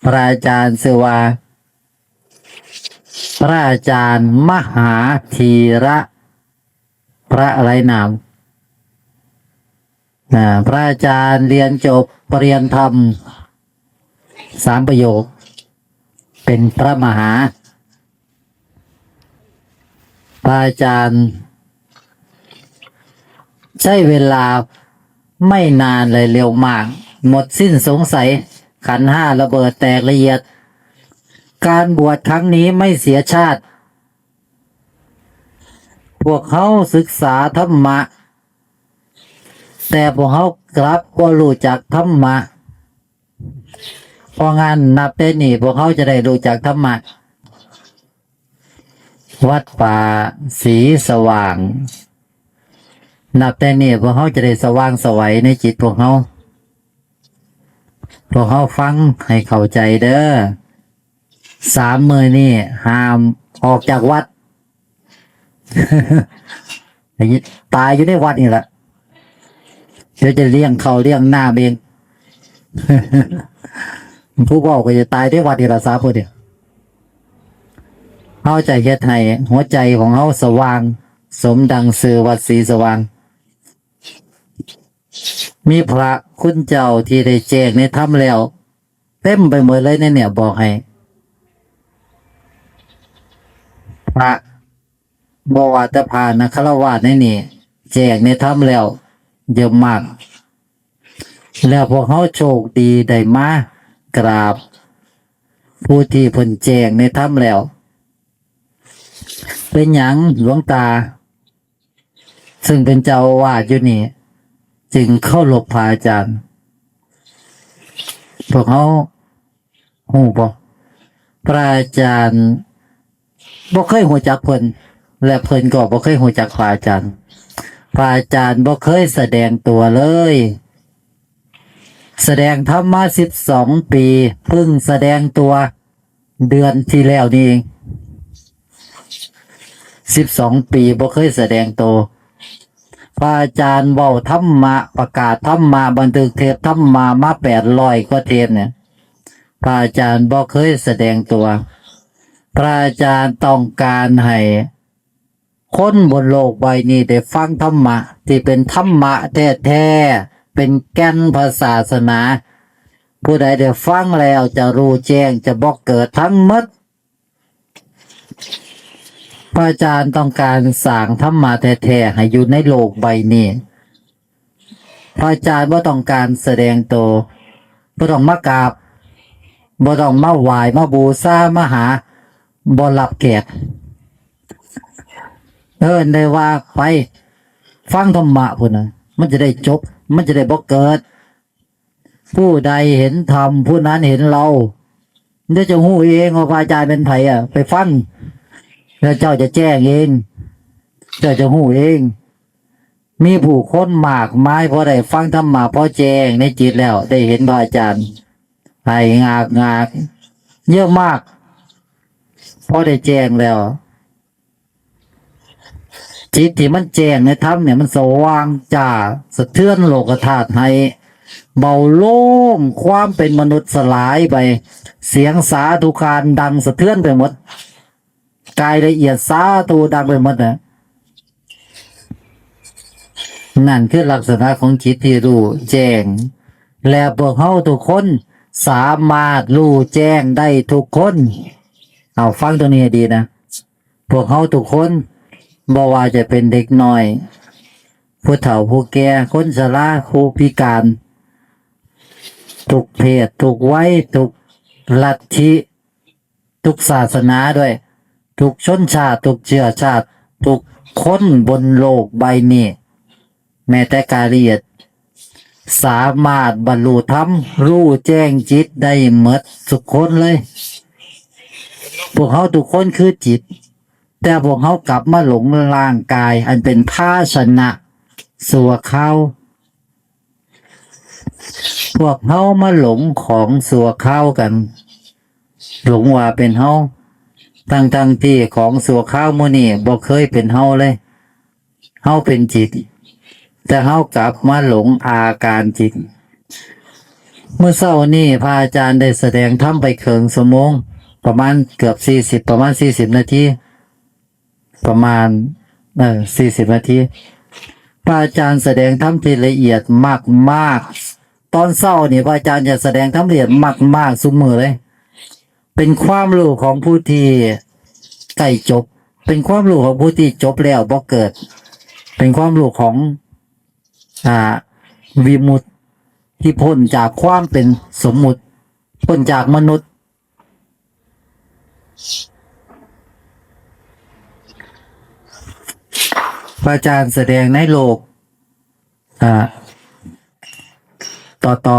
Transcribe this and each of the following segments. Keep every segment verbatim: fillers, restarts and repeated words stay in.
พระอาจารย์ชื่อว่า พระอาจารย์มหาธีระ พระอะไรนาม อ่า พระอาจารย์เรียนจบปริญญาธรรมสามประโยค เป็นพระมหา พระอาจารย์ ใช้เวลาไม่นานเลย เร็วมาก หมดสิ้นสงสัย ขันธ์ห้าระเบิดแตกละเอียด การบวชครั้งนี้ไม่เสียชาติ พวกเขาศึกษาธรรมะ แต่พวกเขากลับบ่รู้จักธรรมะ เพราะงั้นนับแต่นี้พวกเขาจะได้รู้จักธรรมะ วัดป่าศรีสว่าง นับแต่นี้พวกเขาจะได้สว่างไสวในจิตพวกเขา พวกเขาฟังให้เข้าใจเด้อ สามมื้อนี้ห้ามออกจากวัด ตายอยู่ในวัดนี่แหละ เดี๋ยวจะเลี้ยงข้าวเลี้ยงน้ำเอง ผู้เว้าก็จะตายในวัดนี่ล่ะ สามมื้อนี้ เฮาจะเฮ็ดให้หัวใจของเฮาสว่าง สมดังชื่อวัดศรีสว่าง มีพระคุณเจ้าที่ได้แจ้งในธรรมแล้ว เต็มไปหมดเลยในเนี่ย บอกให้ พระ บ่ว่าแต่พระนะ ฆราวาสในนี่ แจ้งในธรรมแล้ว เยอะมาก แล้วพวกเฮาโชคดีได้มากราบ ผู้ที่เพิ่นแจ้งในธรรมแล้ว เป็นหยังหลวงตา ซึ่งเป็นเจ้าอาวาสอยู่นี่ จึงเคารพพระอาจารย์ พวกเฮาฮู้บ่ พระอาจารย์บ่เคยฮู้จักเพิ่น และเพิ่นก็บ่เคยฮู้จักพระอาจารย์ พระอาจารย์บ่เคยแสดงตัวเลย แสดงธรรมมาสิบสองปี เพิ่งแสดงตัวเดือนที่แล้วนี่เอง สิบสองปีบ่เคยแสดงตัว พระอาจารย์เว้าธรรมะ ประกาศธรรมะ บันทึกเทปธรรมะมาแปดร้อยกว่าเทปเนี่ย พระอาจารย์บ่เคยแสดงตัว พระอาจารย์ต้องการให้คนบนโลกใบนี้ได้ฟังธรรมะที่เป็นธรรมะแท้ๆ เป็นแก่นพระศาสนา ผู้ใดได้ฟังแล้วจะรู้แจ้ง จะบ่เกิดทั้งหมด พระอาจารย์ต้องการสร้างธรรมะแท้ๆ ให้อยู่ในโลกใบนี้ พระอาจารย์บ่ต้องการแสดงตัว บ่ต้องมากราบ บ่ต้องมาไหว้ มาบูชา มาหา บ่รับแขก เอิ้นได้ว่าไปฟังธรรมะพุ้นน่ะ มันจะได้จบ มันจะได้บ่เกิด ผู้ใดเห็นธรรม ผู้นั้นเห็นเรา เดี๋ยวจะฮู้เองว่าพระอาจารย์เป็นไผอะ ไปฟัง แล้วเจ้าจะแจ้งเอง เจ้าจะฮู้เอง มีผู้คนมากมายพอได้ฟังธรรมะ พอแจ้งในจิตแล้ว ได้เห็นพระอาจารย์ ไห้งากงาก เยอะมาก พอได้แจ้งแล้ว จิตที่มันแจ้งในธรรมเนี่ย มันสว่างจ้า สะเทือนโลกธาตุให้เบาโล่ง ความเป็นมนุษย์สลายไป เสียงสาธุการดังสะเทือนไปหมด กายละเอียดสาธุดังไปหมดนะ นั่นคือลักษณะของจิตที่รู้แจ้ง และพวกเฮาทุกคนสามารถรู้แจ้งได้ทุกคน เอาฟังตรงนี้ให้ดีนะ พวกเฮาทุกคน บ่ว่าจะเป็นเด็กน้อย ผู้เฒ่าผู้แก่ คนชรา ผู้พิการ ทุกเพศ ทุกวัย ทุกลัทธิ ทุกศาสนาด้วย ทุกชนชาติ ทุกเชื้อชาติ ทุกคนบนโลกใบนี้ แม้แต่กายละเอียด สามารถบรรลุธรรม รู้แจ้งจิตได้หมดทุกคนเลย พวกเฮาทุกคนคือจิต แต่พวกเฮากลับมาหลงร่างกายอันเป็นภาชนะชั่วคราว พวกเฮามาหลงของชั่วคราวกัน หลงว่าเป็นเฮา ทั้งๆ ที่ของชั่วคราวมื้อนี้บ่เคยเป็นเฮาเลย เฮาเป็นจิต แต่เฮากลับมาหลงอาการจิต มื้อเช้านี้พระอาจารย์ได้แสดงธรรมไปเคิ่งชั่วโมง ประมาณเกือบสี่สิบ ประมาณสี่สิบนาที ประมาณ เออ สี่สิบนาที พระอาจารย์แสดงธรรมที่ละเอียดมากๆ ตอนเช้านี่พระอาจารย์จะแสดงธรรมละเอียดมากๆ ซุมื้อเลย เป็นความรู้ของผู้ที่ใกล้จบ เป็นความรู้ของผู้ที่จบแล้วบ่เกิด เป็นความรู้ของ อ่า วิมุตติที่พ้นจากความเป็นสมมุติ พ้นจากมนุษย์ พระอาจารย์แสดงในโลก อ่า ต่อต่อ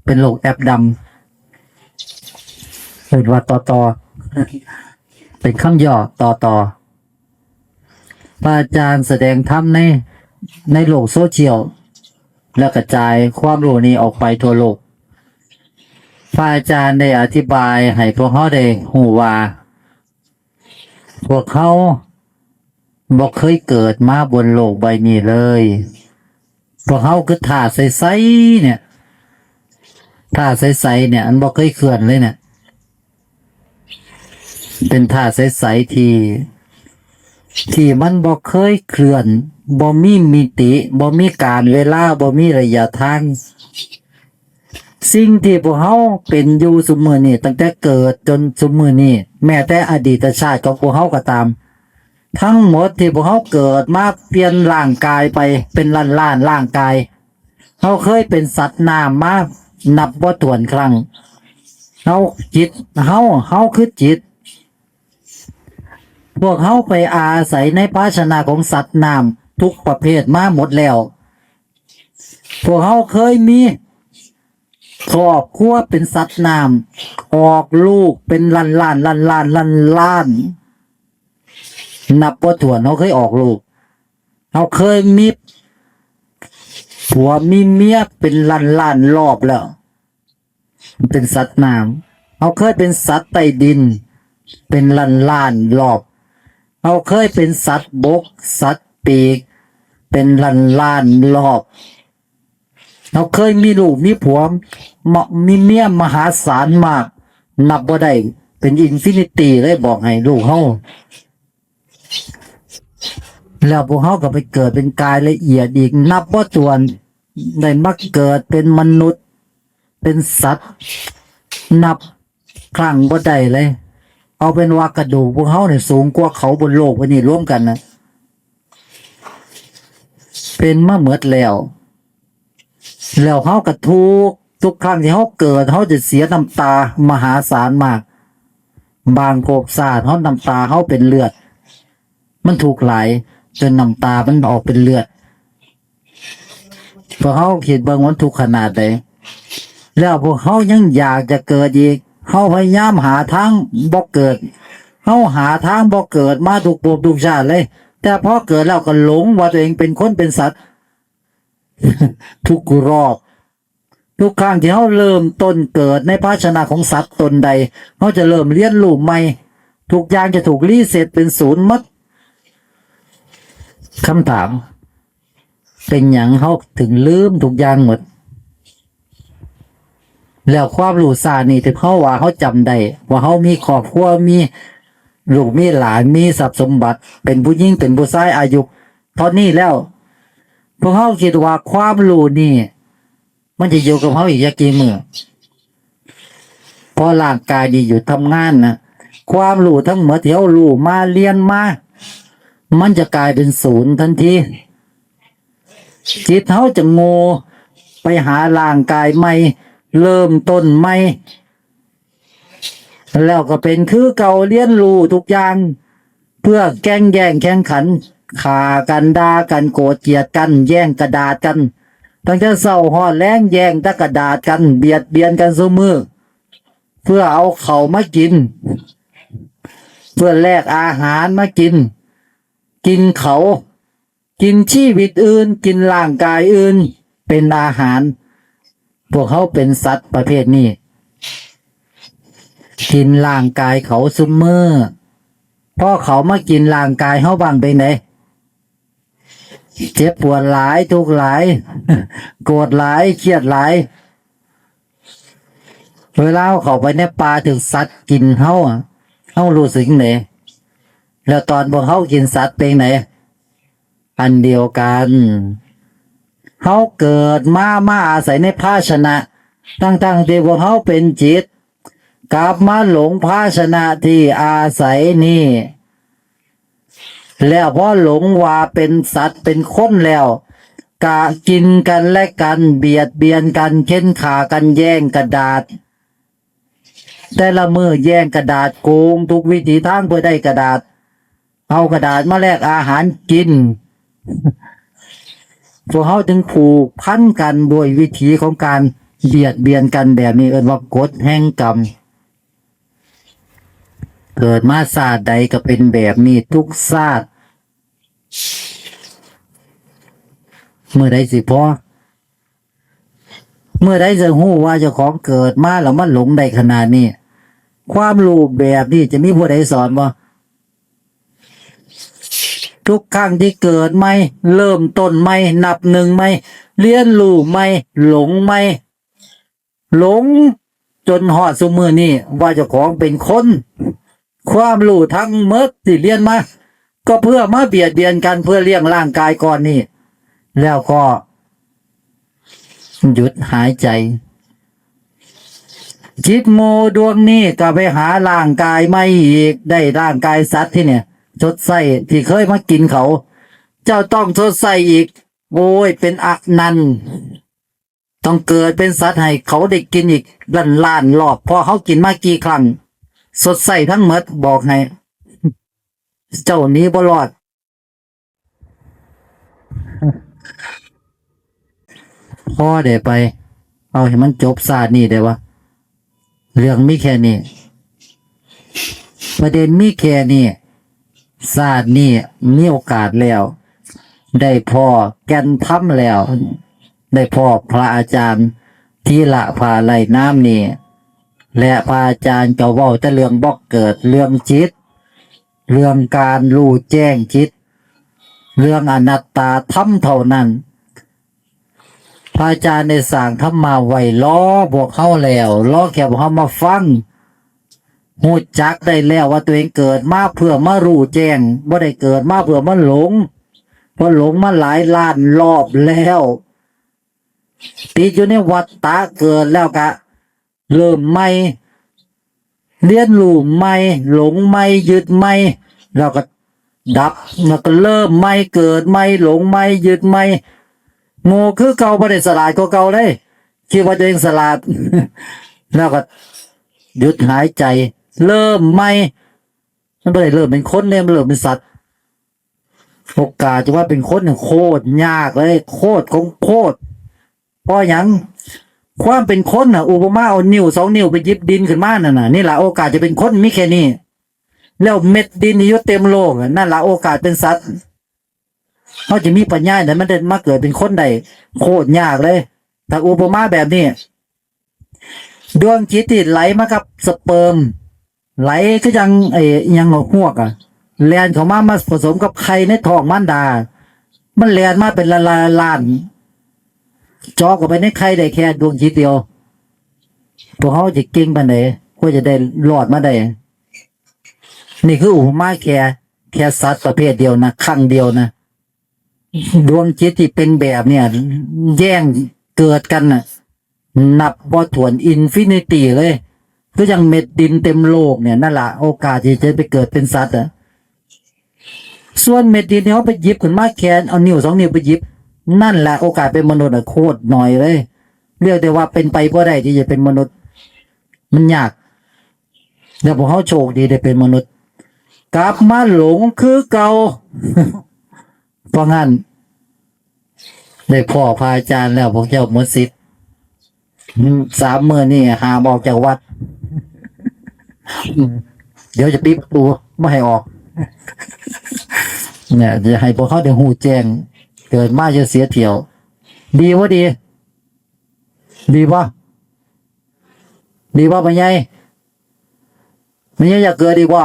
เป็นโลกแอปดำ เรียกว่าต่อต่อ เป็นคำย่อต่อต่อ พระอาจารย์แสดงธรรมใน ในโลกโซเชียล และกระจายความรู้นี้ออกไปทั่วโลก พระอาจารย์ได้อธิบายให้พวกเราได้รู้ว่า พวกเราบ่เคยเกิดมาบนโลกใบนี้เลย พวกเราคือธาตุใสๆเนี่ย ธาตุใสๆเนี่ย อันบ่เคยเคลื่อนเลยเนี่ย เป็นธาตุใสๆที่ ที่มันบ่เคยเคลื่อน บ่มีมิติ บ่มีกาลเวลา บ่มีระยะทาง สิ่งที่พวกเราเป็นอยู่ซุมื้อนี้ ตั้งแต่เกิดจนซุมื้อนี้ แม้แต่อดีตชาติของพวกเราก็ตาม ทั้งหมดที่พวกเราเกิดมาเปลี่ยนร่างกายไปเป็นล้านๆร่างกาย เราเคยเป็นสัตว์น้ำมานับบ่ถ้วนครั้ง เราจิต เรา เราคือจิต พวกเราไปอาศัยในภาชนะของสัตว์น้ำทุกประเภทมาหมดแล้ว พวกเราเคยมีครอบครัวเป็นสัตว์น้ำ ออกลูกเป็นล้านล้านล้านล้านล้านล้าน นับบ่ถ้วน เราเคยออกลูก เราเคยมีผัวมีเมียเป็นล้านล้านรอบแล้ว เป็นสัตว์น้ำ เราเคยเป็นสัตว์ใต้ดิน เป็นล้านล้านรอบ เราเคยเป็นสัตว์บก สัตว์ปีก เป็นล้านล้านรอบ เราเคยมีลูกมีผัว มะ มีเมียมหาศาลมาก นับบ่ได้ เป็นอินฟินิตี้เลย บอกให้ลูกเรา แล้วพวกเราก็ไปเกิดเป็นกายละเอียดอีกนับบ่ถ้วน ได้มาเกิดเป็นมนุษย์ เป็นสัตว์ นับครั้งบ่ได้เลย เอาเป็นว่ากระดูกพวกเราเนี่ยสูงกว่าเขาบนโลกใบนี้รวมกันนะ เป็นมาหมดแล้ว แล้วเราก็ทุกข์ ทุกครั้งที่เราเกิด เราจะเสียน้ำตามหาศาลมาก บางภพชาติเราน้ำตาเราเป็นเลือด มันทุกข์หลาย จนน้ำตามันออกเป็นเลือด พวกเราคิดเบิ่งมันทุกข์ขนาดใด แล้วพวกเรายังอยากจะเกิดอีก เราพยายามหาทางบ่เกิด เราหาทางบ่เกิดมาทุกภพทุกชาติเลย แต่พอเกิดแล้วก็หลงว่าตัวเองเป็นคนเป็นสัตว์ ทุกรอบ ทุกครั้งที่เราเริ่มต้นเกิดในภาชนะของสัตว์ตนใด เราจะเริ่มเรียนรู้ใหม่ ทุกอย่างจะถูกรีเซ็ตเป็นศูนย์หมด คำถาม เป็นหยังเราถึงลืมทุกอย่างหมด แล้วความรู้ชาตินี้ที่เราว่าเราจำได้ ว่าเรามีครอบครัว มีลูกมีหลาน มีทรัพย์สมบัติ เป็นผู้หญิงเป็นผู้ชาย อายุเท่านี้แล้ว พวกเราคิดว่าความรู้นี่ มันจะอยู่กับเราอีกจักกี่มื้อ เพราะร่างกายนี่หยุดทำงานนะ ความรู้ทั้งหมดที่เรารู้มา เรียนมา มันจะกลายเป็นศูนย์ทันที จิตเราจะโง่ไปหาร่างกายใหม่ เริ่มต้นใหม่ แล้วก็เป็นคือเก่า เรียนรู้ทุกอย่าง เพื่อแก่งแย่งแข่งขัน ฆ่ากัน ด่ากัน โกรธเกลียดกัน แย่งกระดาษกัน ตั้งแต่เช้าฮอดแลง แย่งแต่กระดาษกัน เบียดเบียนกันซุมื้อ เพื่อเอาเข้ามากิน เพื่อแลกอาหารมากิน กินเขา กินชีวิตอื่น กินร่างกายอื่น เป็นอาหาร พวกเขาเป็นสัตว์ประเภทนี้ กินร่างกายเขาซุมื้อ พอเขามากินร่างกายเขาบ้างเป็นไง เจ็บปวดหลาย ทุกข์หลาย โกรธหลาย เครียดหลาย เวลาเฮาเข้าไปในป่า ถืกสัตว์กินเฮาอะ เฮารู้สึกจั่งใด? แล้วตอนพวกเฮากินสัตว์เป็นจั่งใด? อันเดียวกัน เฮาเกิดมา มาอาศัยในภาชนะ ทั้งๆที่พวกเฮาเป็นจิต กลับมาหลงภาชนะที่อาศัยนี่ แล้วพอหลงว่าเป็นสัตว์เป็นคนแล้ว กะกินกันและกัน เบียดเบียนกัน เค้นฆ่ากัน แย่งกระดาษ แต่ละมื้อแย่งกระดาษ โกงทุกวิถีทางเพื่อได้กระดาษ เอากระดาษมาแลกอาหารกิน พวกเฮาจึงผูกพันกันด้วยวิถีของการเบียดเบียนกันแบบนี้ เอิ้นว่ากฎแห่งกรรม เกิดมาชาติใดก็เป็นแบบนี้ทุกชาติ มื้อใดสิพอ มื้อใดจะรู้ว่าเจ้าของเกิดมาแล้วมาหลงได้ขนาดนี้ ความรู้แบบนี้จะมีผู้ใดสอนบ่? ทุกครั้งที่เกิดใหม่ เริ่มต้นใหม่ นับหนึ่งใหม่ เรียนรู้ใหม่ หลงใหม่ หลงจนฮอดซุมื้อนี้ว่าเจ้าของเป็นคน ความรู้ทั้งหมดที่เรียนมา ก็เพื่อมาเบียดเบียนกัน เพื่อเลี้ยงร่างกายก้อนนี้ แล้วก็หยุดหายใจ จิตหมู่ดวงนี้ก็ไปหาร่างกายใหม่อีก ได้ร่างกายสัตว์ที่เนี่ย ชดใช้ที่เคยมากินเขา เจ้าต้องชดใช้อีก โอ้ย เป็นอนันต์ ต้องเกิดเป็นสัตว์ให้เขาได้กินอีกล้านๆรอบ เพราะเขากินมากี่ครั้ง ชดใช้ทั้งหมด บอกให้ เจ้าหนีบ่รอด พอได้ไป เอาให้มันจบชาตินี้ได้วะ เรื่องมีแค่นี้ ประเด็นมีแค่นี้ ชาตินี้มีโอกาสแล้ว ได้พ้อแก่นธรรมแล้ว ได้พ้อพระอาจารย์ธีระผ้าไร่นามนี้ และพระอาจารย์ก็เว้าแต่เรื่องบ่เกิด เรื่องจิต เรื่องการรู้แจ้งจิต เรื่องอนัตตาธรรมเท่านั้น พระอาจารย์ได้สร้างธรรมะไว้รอพวกเฮาแล้ว รอแค่พวกเฮามาฟัง ฮู้จักได้แล้วว่าตัวเองเกิดมาเพื่อมารู้แจ้ง บ่ได้เกิดมาเพื่อมาหลง เพราะหลงมาหลายล้านรอบแล้ว ติดอยู่ในวัฏฏะ เกิดแล้วกะเริ่มใหม่ เรียนรู้ใหม่ หลงใหม่ ยึดใหม่ แล้วก็ดับ แล้วก็เริ่มใหม่ เกิดใหม่ หลงใหม่ ยึดใหม่ โง่คือเก่า บ่ได้ฉลาดกว่าเก่าเลย คิดว่าตัวเองฉลาด แล้วก็หยุดหายใจ เริ่มใหม่ มันบ่ได้เริ่มเป็นคนเด้ มันเริ่มเป็นสัตว์ โอกาสจะว่าเป็นคนเนี่ยโคตรยากเลย โคตรของโคตร เพราะหยัง ความเป็นคนน่ะ อุปมาเอานิ้วสองนิ้วไปหยิบดินขึ้นมานั่นน่ะ นี่ล่ะโอกาสจะเป็นคนมีแค่นี้ แล้วเม็ดดินที่อยู่เต็มโลกอะ นั่นล่ะโอกาสเป็นสัตว์ เขาจะมีปัญญาแต่มันได้มาเกิดเป็นคนได้ โคตรยากเลย ถ้าอุปมาแบบนี้ ดวงจิตที่ไหลมากับสเปิร์ม ไหลคือจั่งไอ้อิหยังหนวกฮวกอะ แล่นเข้ามา มาผสมกับไข่ในท้องมารดา มันแล่นมาเป็นละลายล้าน เจาะเข้าไปในไข่ได้แค่ดวงจิตเดียว พวกเขาจะเก่งปานใด กว่าจะได้รอดมาได้ นี่คืออุปมาแค่ แค่สัตว์ประเภทเดียวนะ ครั้งเดียวนะ ดวงจิตที่เป็นแบบเนี่ย แย่งเกิดกันน่ะ นับบ่ถ้วน อินฟินิตี้เลย คือจั่งเม็ดดินเต็มโลกเนี่ย นั่นล่ะ โอกาสที่จะไปเกิดเป็นสัตว์อะ ส่วนเม็ดดินที่เขาไปหยิบขึ้นมาแค่เอานิ้วสองนิ้วไปหยิบ นั่นแหละโอกาสเป็นมนุษย์อะโคตรน้อยเลย เรียกได้ว่าเป็นไปบ่ได้ที่จะเป็นมนุษย์ มันยาก แล้วพวกเขาโชคดีได้เป็นมนุษย์ กลับมาหลงคือเก่า เพราะงั้น ได้พ้อพระอาจารย์แล้ว พวกเจ้าหมดสิทธิ์ อืม สามมื้อนี่ห้ามออกจากวัด อืม เดี๋ยวจะปิดประตูบ่ให้ออก เนี่ย จะให้พวกเขาได้ฮู้แจ้ง เกิดมาจะเสียเที่ยว ดีบ่ดี ดีบ่ ดีบ่ แม่ใหญ่ แม่ใหญ่อยากเกิดอีกบ่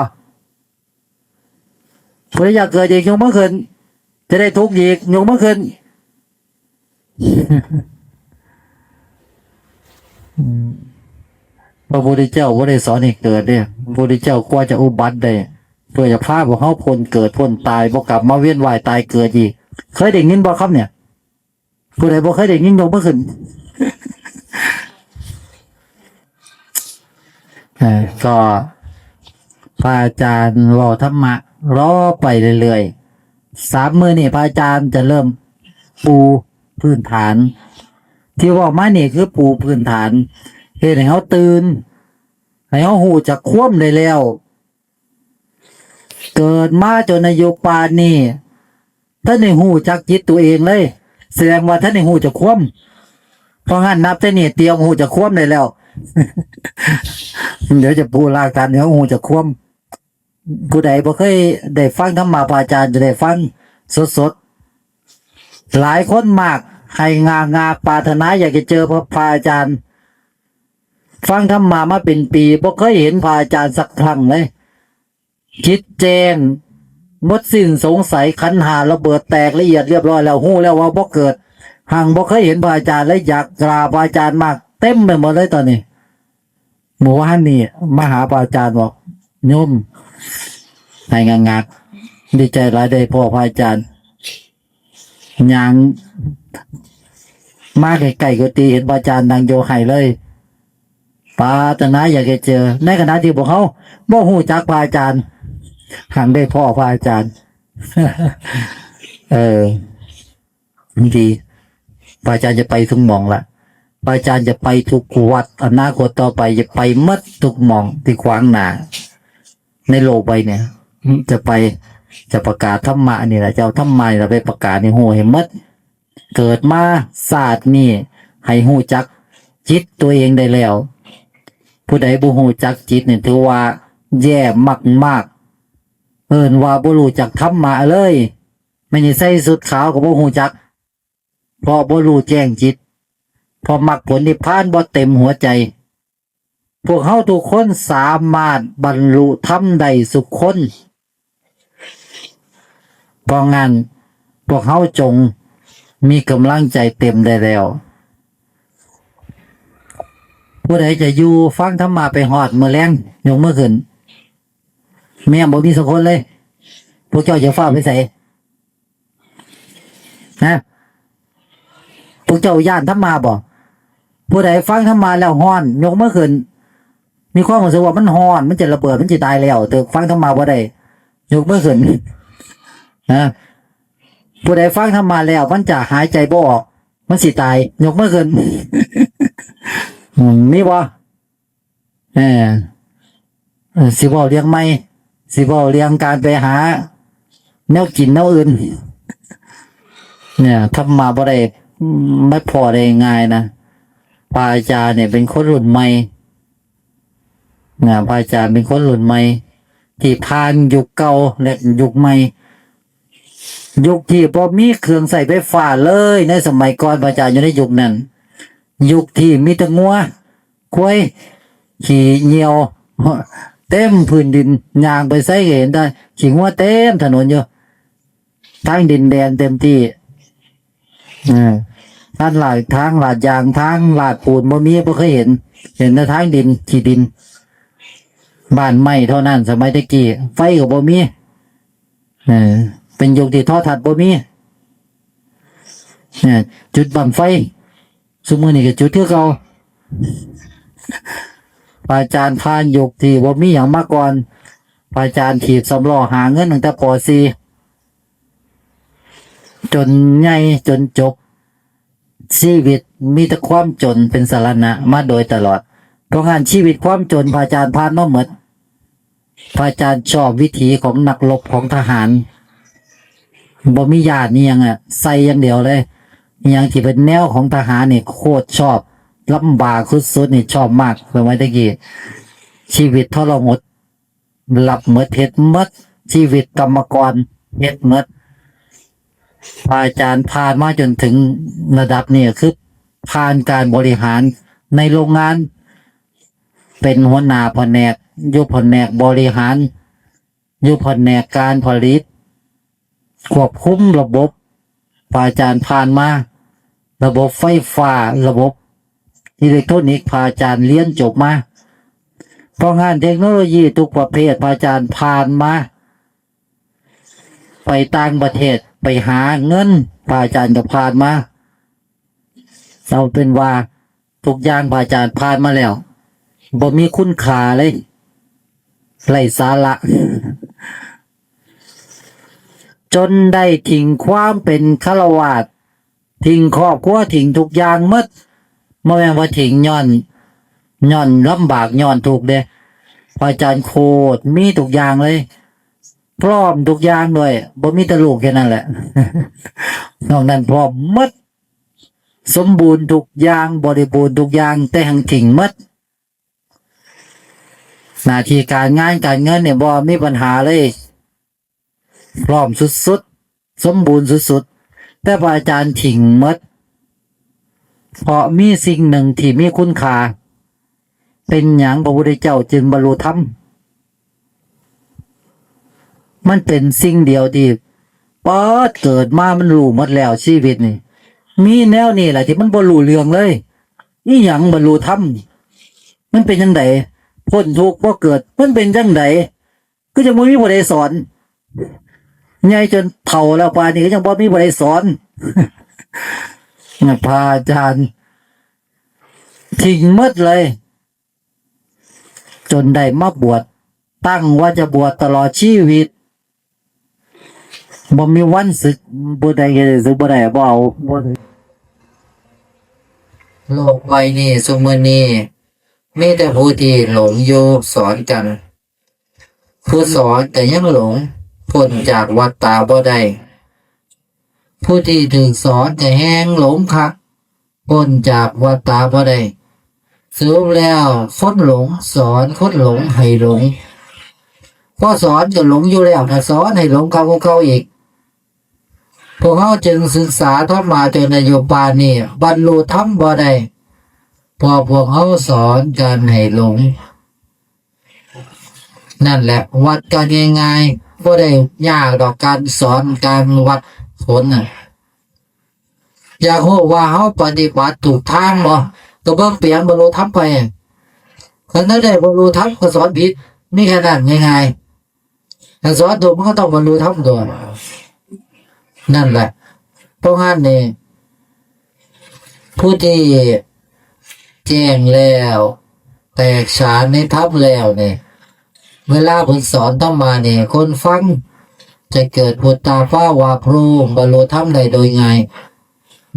ผู้ใดอยากเกิดอีกยกมือขึ้น จะได้ทุกข์อีกยกมือขึ้น อืม พระพุทธเจ้าบ่ได้สอนให้เกิดเด้ พระพุทธเจ้ากว่าจะอุบัติได้ เพื่อจะพาพวกเฮาพ้นเกิดพ้นตาย บ่กลับมาเวียนว่ายตายเกิดอีก เคยได้ยินบ่ครับเนี่ย ผู้ใดบ่เคยได้ยินยกมือขึ้น เอ่อ ก็ พระอาจารย์เว้าธรรมะรอไปเรื่อยๆ สามมื้อนี้พระอาจารย์จะเริ่มปูพื้นฐาน ที่เว้ามานี่คือปูพื้นฐาน เฮ็ดให้เฮาตื่น ให้เฮาฮู้จักความได้แล้ว เกิดมาจนอายุปานนี้ ทันได้ฮู้จักจิตตัวเองเลย แสดงว่าทันได้ฮู้จักความ เพราะงั้นนับแต่นี้เตรียมฮู้จักความได้แล้ว เดี๋ยวจะปูรากฐานให้เฮาฮู้จักความ ผู้ใดบ่เคยได้ฟังธรรมะพระอาจารย์จะได้ฟังสดๆ หลายคนมาก ให้งากๆ ปรารถนาอยากจะเจอพระ พระอาจารย์ ฟังธรรมะมาเป็นปี บ่เคยเห็นพระอาจารย์สักครั้งเลย จิตแจ้ง หมดสิ้นสงสัย ขันธ์ห้าระเบิดแตกละเอียดเรียบร้อยแล้ว ฮู้แล้วว่าบ่เกิด หังบ่เคยเห็นพระอาจารย์ และอยากกราบพระอาจารย์มาก เต็มไปหมดเลยตอนนี้ เมื่อวานนี่มาหาพระอาจารย์บอก โยม ให้งากๆ ดีใจหลายได้พ้อพระอาจารย์ ย่างมาใกล้ๆ กุฏิ เห็นพระอาจารย์นั่งอยู่ ไห้เลย ปรารถนาอยากจะเจอ ในขณะที่พวกเฮาบ่ฮู้จักพระอาจารย์ หังได้พ้อพระอาจารย์ เออ ดี พระอาจารย์จะไปทุกหม่องละ พระอาจารย์จะไปทุกวัด อนาคตต่อไปจะไปหมดทุกหม่องที่ขวางหน้า ในโลกใบเนี่ย จะไป จะประกาศธรรมะนี่แหละ จะเอาธรรมะนี่แหละไปประกาศให้ฮู้ให้หมด เกิดมาชาตินี้ให้ฮู้จักจิตตัวเองได้แล้ว ผู้ใดบ่ฮู้จักจิตนี่ถือว่าแย่มากๆ เอิ้นว่าบ่รู้จักธรรมะเลย แม่นสิใส่ชุดขาวก็บ่ฮู้จัก เพราะบ่รู้แจ้งจิต เพราะมรรคผลนิพพานบ่เต็มหัวใจ พวกเฮาทุกคนสามารถบรรลุธรรมได้ทุกคน เพราะงั้นพวกเฮาจงมีกำลังใจเต็มได้แล้ว ผู้ใดจะอยู่ฟังธรรมะไปฮอดมื้อแลง ยกมือขึ้น แม่นบ่มีสักคนเลย พวกเจ้าจะฟ้าวไปไส นะ พวกเจ้าย้านธรรมะบ่ ผู้ใดฟังธรรมะแล้วฮ้อน ยกมือขึ้น มีความรู้สึกว่ามันฮ้อน มันจะระเบิด มันจะตายแล้ว แต่ฟังธรรมะบ่ได้ ยกมือขึ้น นะ ผู้ใดฟังธรรมะแล้ว มันจะหายใจบ่ออก มันสิตาย ยกมือขึ้น อืม มีบ่ เออ เออ สิเว้าเรื่องใหม่ สิเว้าเรื่องการไปหาแนวกินแนวอื่น เนี่ย ธรรมะบ่ได้ อืม ไม่พอได้ง่ายนะ พระอาจารย์เนี่ยเป็นคนรุ่นใหม่ นะ พระอาจารย์เป็นคนรุ่นใหม่ ที่ผ่านยุคเก่าและยุคใหม่ ยุคที่บ่มีเครื่องใช้ไฟฟ้าเลย ในสมัยก่อนพระอาจารย์อยู่ในยุคนั้น ยุคที่มีแต่งัว ควาย ขี้เหยี่ยว เต็มพื้นดิน ย่างไปไสก็เห็นแต่ขี้งัวเต็มถนนอยู่ ทางดินแดนเต็มที่ เออ ทางลาด ทางลาดยาง ทางลาดปูนบ่มี บ่เคยเห็น เห็นแต่ทางดิน ขี้ดิน บ้านไม้เท่านั้น สมัยตะกี้ ไฟก็บ่มี เออ เป็นยุคที่โทรทัศน์บ่มี เนี่ย จุดบั้งไฟ ซุมื้อนี้ก็จุดคือเก่า พระอาจารย์ผ่านยุคที่บ่มีหยังมาก่อน พระอาจารย์ถีบสำล้อหาเงินตั้งแต่ ป.สี่ จนใหญ่จนจบ ชีวิตมีแต่ความจนเป็นสรณะมาโดยตลอด เพราะงั้นชีวิตความจนพระอาจารย์ผ่านมาหมด พระอาจารย์ชอบวิถีของนักรบของทหาร บ่มีย้านอิหยังอะ ใส่อย่างเดียวเลย อิหยังที่เป็นแนวของทหารนี่โคตรชอบ ลำบากสุดๆนี่ชอบมาก สมัยตะกี้ ชีวิตทรหด รับหมด เฮ็ดหมด ชีวิตกรรมกร เฮ็ดหมด พระอาจารย์ผ่านมาจนถึงระดับนี้ คือผ่านการบริหารในโรงงาน เป็นหัวหน้าแผนก อยู่แผนกบริหาร อยู่แผนกการผลิต ควบคุมระบบ พระอาจารย์ผ่านมา ระบบไฟฟ้า ระบบอิเล็กทรอนิกส์ พระอาจารย์เรียนจบมา เพราะงานเทคโนโลยีทุกประเภท พระอาจารย์ผ่านมา ไปต่างประเทศ ไปหาเงิน พระอาจารย์ก็ผ่านมา เอาเป็นว่าทุกอย่างพระอาจารย์ผ่านมาแล้ว บ่มีคุณค่าเลย ไร้สาระ จนได้ทิ้งความเป็นฆราวาส ทิ้งครอบครัว ทิ้งทุกอย่างหมด บ่แม่นว่าทิ้งย้อน ย้อนลำบาก ย้อนทุกข์เด้ พระอาจารย์โคตรมีทุกอย่างเลย พร้อมทุกอย่างด้วย บ่มีแต่ลูกแค่นั้นแหละ นอกนั้นพร้อมหมด สมบูรณ์ทุกอย่าง บริบูรณ์ทุกอย่าง แต่หั้งทิ้งหมด หน้าที่การงานการเงินเนี่ยบ่มีปัญหาเลย พร้อมสุดๆ สมบูรณ์สุดๆ แต่พระอาจารย์ทิ้งหมด เพราะมีสิ่งหนึ่งที่มีคุณค่า เป็นหยังพระพุทธเจ้าจึงบรรลุธรรม มันเป็นสิ่งเดียวที่ ป๊าด เกิดมามันรู้หมดแล้วชีวิตนี่ มีแนวนี้แหละที่มันบ่รู้เรื่องเลย อีหยังบรรลุธรรม มันเป็นจั่งใด พ้นทุกข์บ่เกิด มันเป็นจั่งใด คือจั่งบ่มีผู้ใดสอน ใหญ่จนเฒ่าแล้วป่านนี้ก็ยังบ่มีผู้ใดสอน พระอาจารย์ทิ้งหมดเลย จนได้มาบวช ตั้งว่าจะบวชตลอดชีวิต บ่มีวันสึก บ่ได้สึก บ่ได้ บ่เอา บ่ได้ โลกใบนี้ซุมื้อนี้ มีแต่ผู้ที่หลงอยู่สอนกัน ผู้สอนก็ยังหลง พ้นจากวัฏฏะบ่ได้ ผู้ที่ถูกสอนก็แฮ่งหลงคัก พ้นจากวัฏฏะบ่ได้ สรุปแล้วคนหลงสอนคนหลงให้หลง พอสอนก็หลงอยู่แล้ว ถ้าสอนให้หลงคักกว่าเก่าอีก พวกเฮาจึงศึกษาธรรมะจนอายุป่านนี้ บรรลุธรรมบ่ได้ เพราะพวกเฮาสอนกันให้หลง นั่นแหละ วัดกันง่ายๆ บ่ได้ยากดอกการสอนการวัดผลน่ะ อยากรู้ว่าเฮาปฏิบัติถูกทางบ่ ก็เบิ่งเปียงบรรลุธรรมไป คันได้บรรลุธรรมก็สอนผิด มีแค่นั้นง่ายๆ ถ้าสอนถูกมันก็ต้องบรรลุธรรมตัว นั่นแหละ เพราะงั้นนี่ ผู้ที่แจ้งแล้ว แตกฉานในธรรมแล้วนี่ เวลาเพิ่นสอนธรรมะนี่ คนฟังจะเกิดปุตตาภาวะพรหม บรรลุธรรมได้โดยง่าย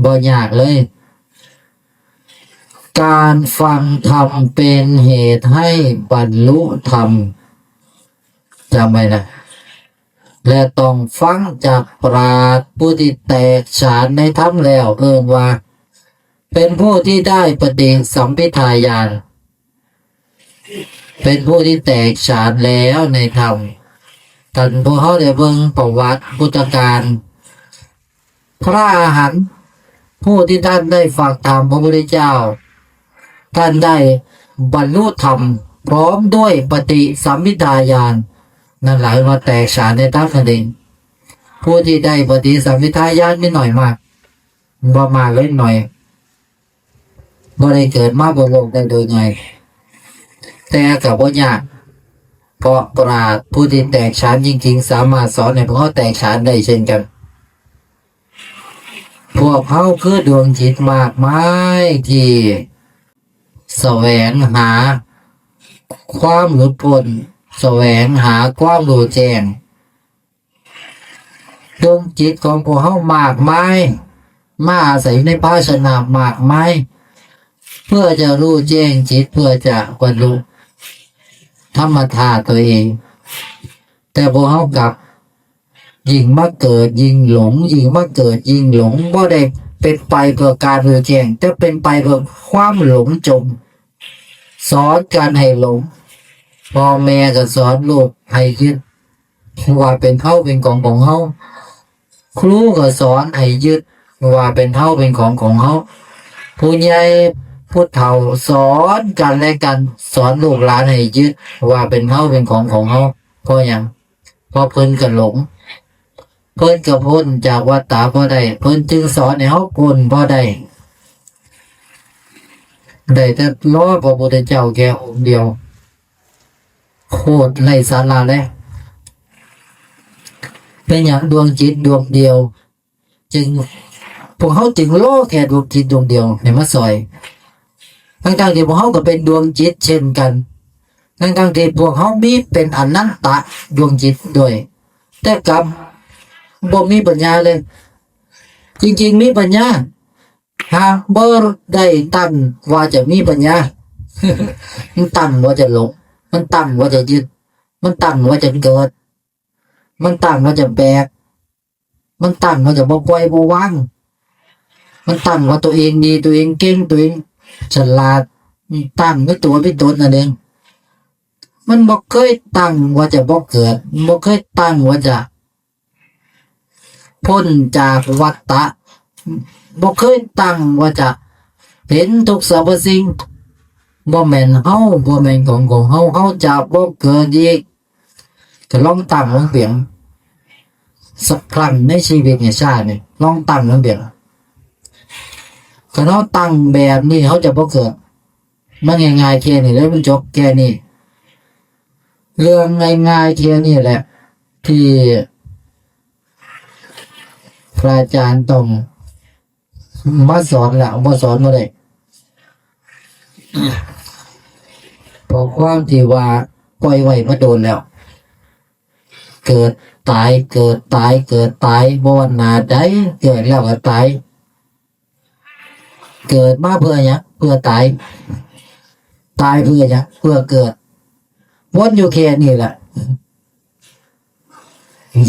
บ่ยากเลย การฟังธรรมเป็นเหตุให้บรรลุธรรม จำไว้นะ และต้องฟังจากปราชญ์ผู้ที่แตกฉานในธรรมแล้ว เอิ้นว่า เป็นผู้ที่ได้ปฏิสัมภิทาญาณ เป็นผู้ที่แตกฉานแล้วในธรรม ท่านพวกเฮาได้เบิ่งประวัติพุทธกาล พระอรหันต์ผู้ที่ท่านได้ฟังธรรมพระพุทธเจ้า ท่านได้บรรลุธรรมพร้อมด้วยปฏิสัมภิทาญาณ นั่นหมายว่าแตกฉานในธรรมนั่นเอง ผู้ที่ได้ปฏิสัมภิทาญาณมีน้อยมาก บ่มากเลย น้อย บ่ได้เกิดมาบนโลกได้โดยง่าย แต่ก็บ่ยาก เพราะปราชญ์ผู้ที่แตกฉานจริงๆ สามารถสอนให้พวกเราแตกฉานได้เช่นกัน พวกเฮาคือดวงจิตมากมายที่แสวงหาความหลุดพ้น แสวงหาความรู้แจ้ง ดวงจิตของพวกเฮามากมาย มาอาศัยในภาชนะมากมาย เพื่อจะรู้แจ้งจิต เพื่อจะบรรลุธรรมธาตุตัวเอง แต่พวกเฮากลับ ยิ่งมาเกิดยิ่งหลง ยิ่งมาเกิดยิ่งหลง บ่ได้เป็นไปเพื่อการรู้แจ้ง แต่เป็นไปเพื่อความหลงจม สอนกันให้หลง พ่อแม่ก็สอนลูกให้ยึด ว่าเป็นเฮาเป็นของของเฮา ครูก็สอนให้ยึด ว่าเป็นเฮาเป็นของของเฮา ผู้ใหญ่ผู้เฒ่าสอนกันและกัน สอนลูกหลานให้ยึด ว่าเป็นเฮาเป็นของของเฮา เพราะหยัง เพราะเพิ่นก็หลง เพิ่นก็พ้นจากวัฏฏะบ่ได้ เพิ่นจึงสอนให้เฮาพ้นบ่ได้ ได้แต่รอพระพุทธเจ้าแค่องค์เดียว โคตรไร้สาระเลย เป็นหยังดวงจิตดวงเดียว จึง พวกเฮาจึงรอแค่ดวงจิตดวงเดียวให้มาซอย ทั้งๆที่พวกเฮาก็เป็นดวงจิตเช่นกัน ทั้งๆที่พวกเฮามีเป็นอนันตะดวงจิตด้วย แต่กลับบ่มีปัญญาเลย จริงๆมีปัญญา หากบ่ได้ตั้งว่าจะมีปัญญา มันตั้งว่าจะหลง มันตั้งว่าจะยึด มันตั้งว่าจะเกิด มันตั้งว่าจะแบก มันตั้งว่าจะบ่ปล่อยบ่วาง มันตั้งว่าตัวเองดี ตัวเองเก่ง ตัวเองฉลาด มันตั้งในตัวเป็นตนนั่นเอง มันบ่เคยตั้งว่าจะบ่เกิด มันบ่เคยตั้งว่าจะพ้นจากวัฏฏะ บ่เคยตั้งว่าจะเห็นทุกสรรพสิ่ง บ่แม่นเฮา บ่แม่นของของเฮา เฮาจะบ่เกิดอีก ก็ลองตั้งลองเปียง สักครั้งในชีวิตเนี่ยชาตินี่ ลองตั้งลองเปียง คันเฮาตั้งแบบนี้ เฮาจะบ่เกิด มันง่ายๆแค่นี้ แล้วมันจบแค่นี้ เรื่องง่ายๆแค่นี้แหละ ที่พระอาจารย์ต้องมาสอนละ บ่สอนบ่ได้ เพราะความที่ว่าปล่อยไว้มาโดนแล้ว เกิดตาย เกิดตาย เกิดตาย บ่ว่าหน้าใด เกิดแล้วก็ตาย เกิดมาเพื่อหยัง เพื่อตาย ตายเพื่อหยัง เพื่อเกิด วนอยู่แค่นี้แหละ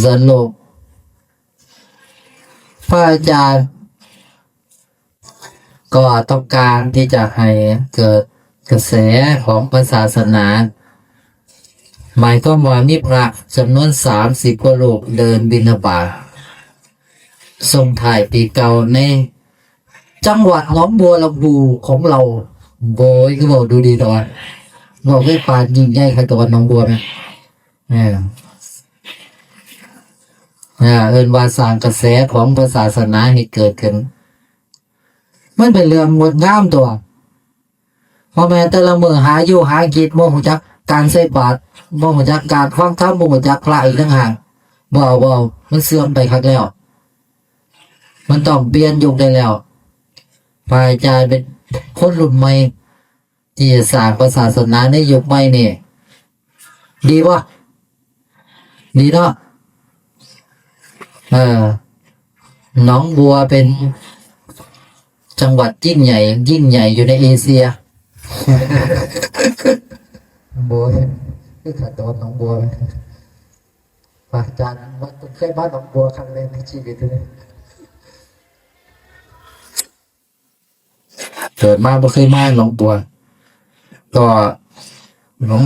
สรุป พระอาจารย์ ก็ต้องการที่จะให้เกิดกระแสของพระศาสนา หมายความว่ามีพระจำนวนสามสิบกว่ารูปเดินบิณฑบาต ส่งท้ายปีเก่าในจังหวัดหนองบัวลำภูของเรา โบย คือเว้าดูดีแต่ว่า เว้าคือปานยิ่งใหญ่คัก แต่ว่าหนองบัวนะ เออ อ่า เอิ้นว่าสร้างกระแสของพระศาสนาให้เกิดขึ้น มันเป็นเรื่องงดงามตัว พ่อแม่แต่ละมื้อหาอยู่หากิน บ่ฮู้จักการใส่บาตร บ่ฮู้จักการฟังธรรม บ่ฮู้จักพระอีกต่างหาก บ่เอา บ่เอา มันเสื่อมไปคักแล้ว มันต้องเปลี่ยนยุคได้แล้ว พระอาจารย์เป็นคนรุ่นใหม่ ที่จะสร้างพระศาสนาในยุคใหม่นี่ ดีบ่ ดีเนาะ เออ หนองบัวเป็นจังหวัดยิ่งใหญ่ ยิ่งใหญ่อยู่ในเอเชีย โบย คือขัดดอนหนองบัวไหม พระอาจารย์ว่าผมเคยมาหนองบัวครั้งแรกในชีวิตเลย เกิดมาบ่เคยมาหนองบัว ก็หลวง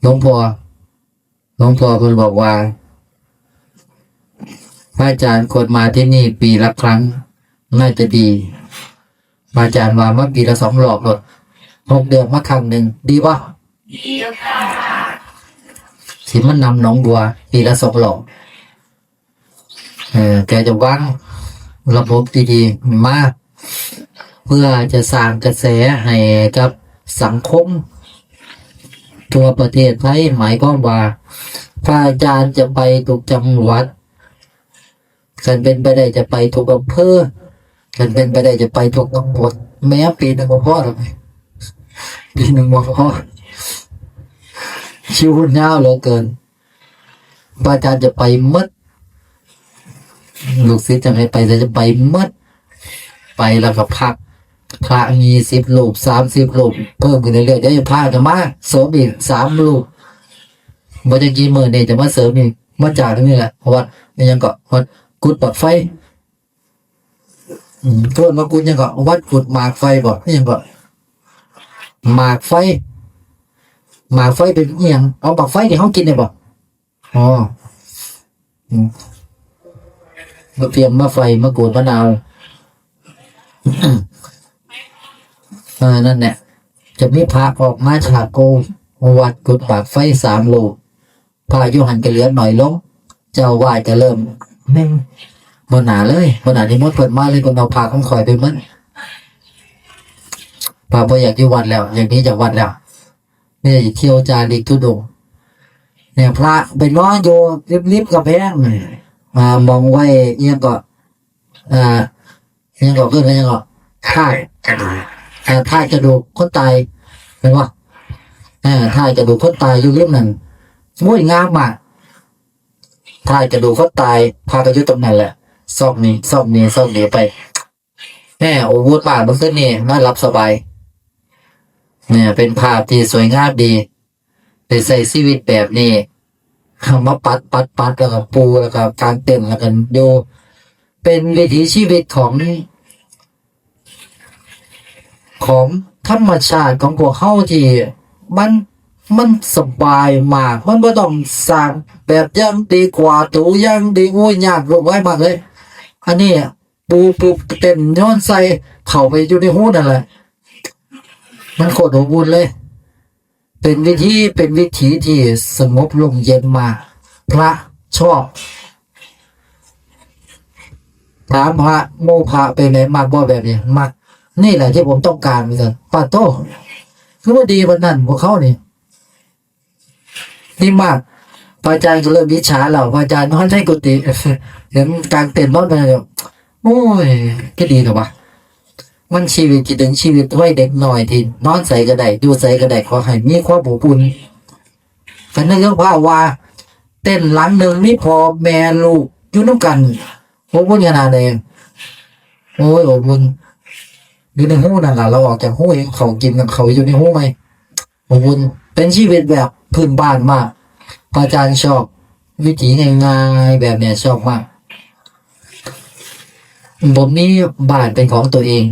หลวงพ่อ หลวงพ่อเพิ่นบอกว่า พระอาจารย์ควรมาที่นี่ปีละครั้ง น่าจะดี พระอาจารย์ว่ามาปีละสองรอบโลด หกเดือนมาครั้งหนึ่ง ดีบ่ สิมานำหนองบัว ปีละสองรอบ เออ แกจะวางระบบดีๆมา เพื่อจะสร้างกระแสให้กับสังคม ทั่วประเทศไทย หมายความว่า พระอาจารย์จะไปทุกจังหวัด คันเป็นไปได้จะไปทุกอำเภอ คันเป็นไปได้จะไปทุกตำบล แม้ปีหนึ่งบ่พอหรอก ปีหนึ่งบ่พอ คิวยาวเหลือเกิน พระอาจารย์จะไปหมด ลูกศิษย์จั่งใดไป แต่จะไปหมด ไปแล้วก็พัก พระมีสิบรูป สามสิบรูป เพิ่มขึ้นเรื่อยๆ เดี๋ยวพระจะมาเสริมอีกสามรูป บ่จักกี่มื้อนี่จะมาเสริมอีก มาจากตรงนี้แหละ วัด อิหยังเกาะ วัดกุดปากไฟ อืม เพิ่นว่ากุดหยังเกาะ วัดกุดหมากไฟบ่ อิหยังเกาะ หมากไฟ หมากไฟเป็นอิหยัง เอาหมากไฟที่เฮากินนี่บ่ อ๋อ อืม มาเตรียมมาไฟ มากูดมะนาว เออ นั่นแหละ จะมีพระออกมาจากโกวัดกุดปากไฟสามรูป พระอยู่หั่นก็เหลือหน่อยลง เจ้าอาวาสก็เริ่มหนึ่ง บ่น่าเลย บ่น่านิมนต์เพิ่นมาเลย เพิ่นเอาพระของข้อยไปหมด พระบ่อยากอยู่วัดแล้ว อยากหนีจากวัดแล้ว เนี่ยเที่ยวจาริกธุดงค์เนี่ย พระไปนอนอยู่ริมๆกำแพง อ่า มองไว้เอียงก็ อ่า เอียงก็ขึ้นไปเอียงก็ ธาตุ อ่า ธาตุกระดูกคนตาย เห็นปะ อ่า ธาตุกระดูกคนตายอยู่ริมนั่น โอ้ย งามมาก ธาตุกระดูกคนตาย พระก็อยู่ตรงนั้นแหละ ซอกนี้ ซอกนี้ ซอกนี้ไป แม่ โอ้ วุ้นมากเมื่อคืนนี้นอนหลับสบาย เนี่ย เป็นภาพที่สวยงามดี ได้ใช้ชีวิตแบบนี้ มาปัด ปัด ปัด แล้วก็ปู แล้วก็กางเต็นท์ แล้วก็อยู่ เป็นวิถีชีวิตของ ของธรรมชาติของพวกเฮาที่มัน มันสบายมาก มันบ่ต้องสร้างแบบอย่างดี กวาดถูอย่างดี โอ้ย ยากลงไว้มากเลย อันนี้ปู ปูเต็นท์นอนใส่ เข้าไปอยู่ในฮูนั่นแหละ มันโคตรอบอุ่นเลย เป็นวิธี เป็นวิถีที่สงบร่มเย็นมาก พระชอบ ถามพระ โมพระไปไหน มักบ่แบบนี้ มัก นี่แหละที่ผมต้องการเหมือนกัน ปาโต้ คือว่าดีปานนั้น พวกเขานี่ นี่มาก พระอาจารย์ก็เริ่มอิจฉาแล้ว พระอาจารย์นอนในกุฏิ เห็นกางเต็นท์นอนไปแล้ว โอ้ย ก็ดีแต่ว่า มันชีวิตที่เป็นชีวิตวัยเด็กน้อยที่นอนใสก็ได้ อยู่ใสก็ได้ ขอให้มีความอบอุ่น คันนึกถึงภาพว่า เต็นท์หลังหนึ่งมีพ่อแม่ลูกอยู่นำกัน อบอุ่นขนาดใด โอ้ย อบอุ่น อยู่ในฮูนั่นล่ะ เราออกจากฮูเอง เขากินกับเขาอยู่ในฮูไหม อบอุ่น เป็นชีวิตแบบพื้นบ้านมาก พระอาจารย์ชอบ วิถีง่ายๆแบบเนี้ยชอบมาก ผมมีบ้านเป็นของตัวเอง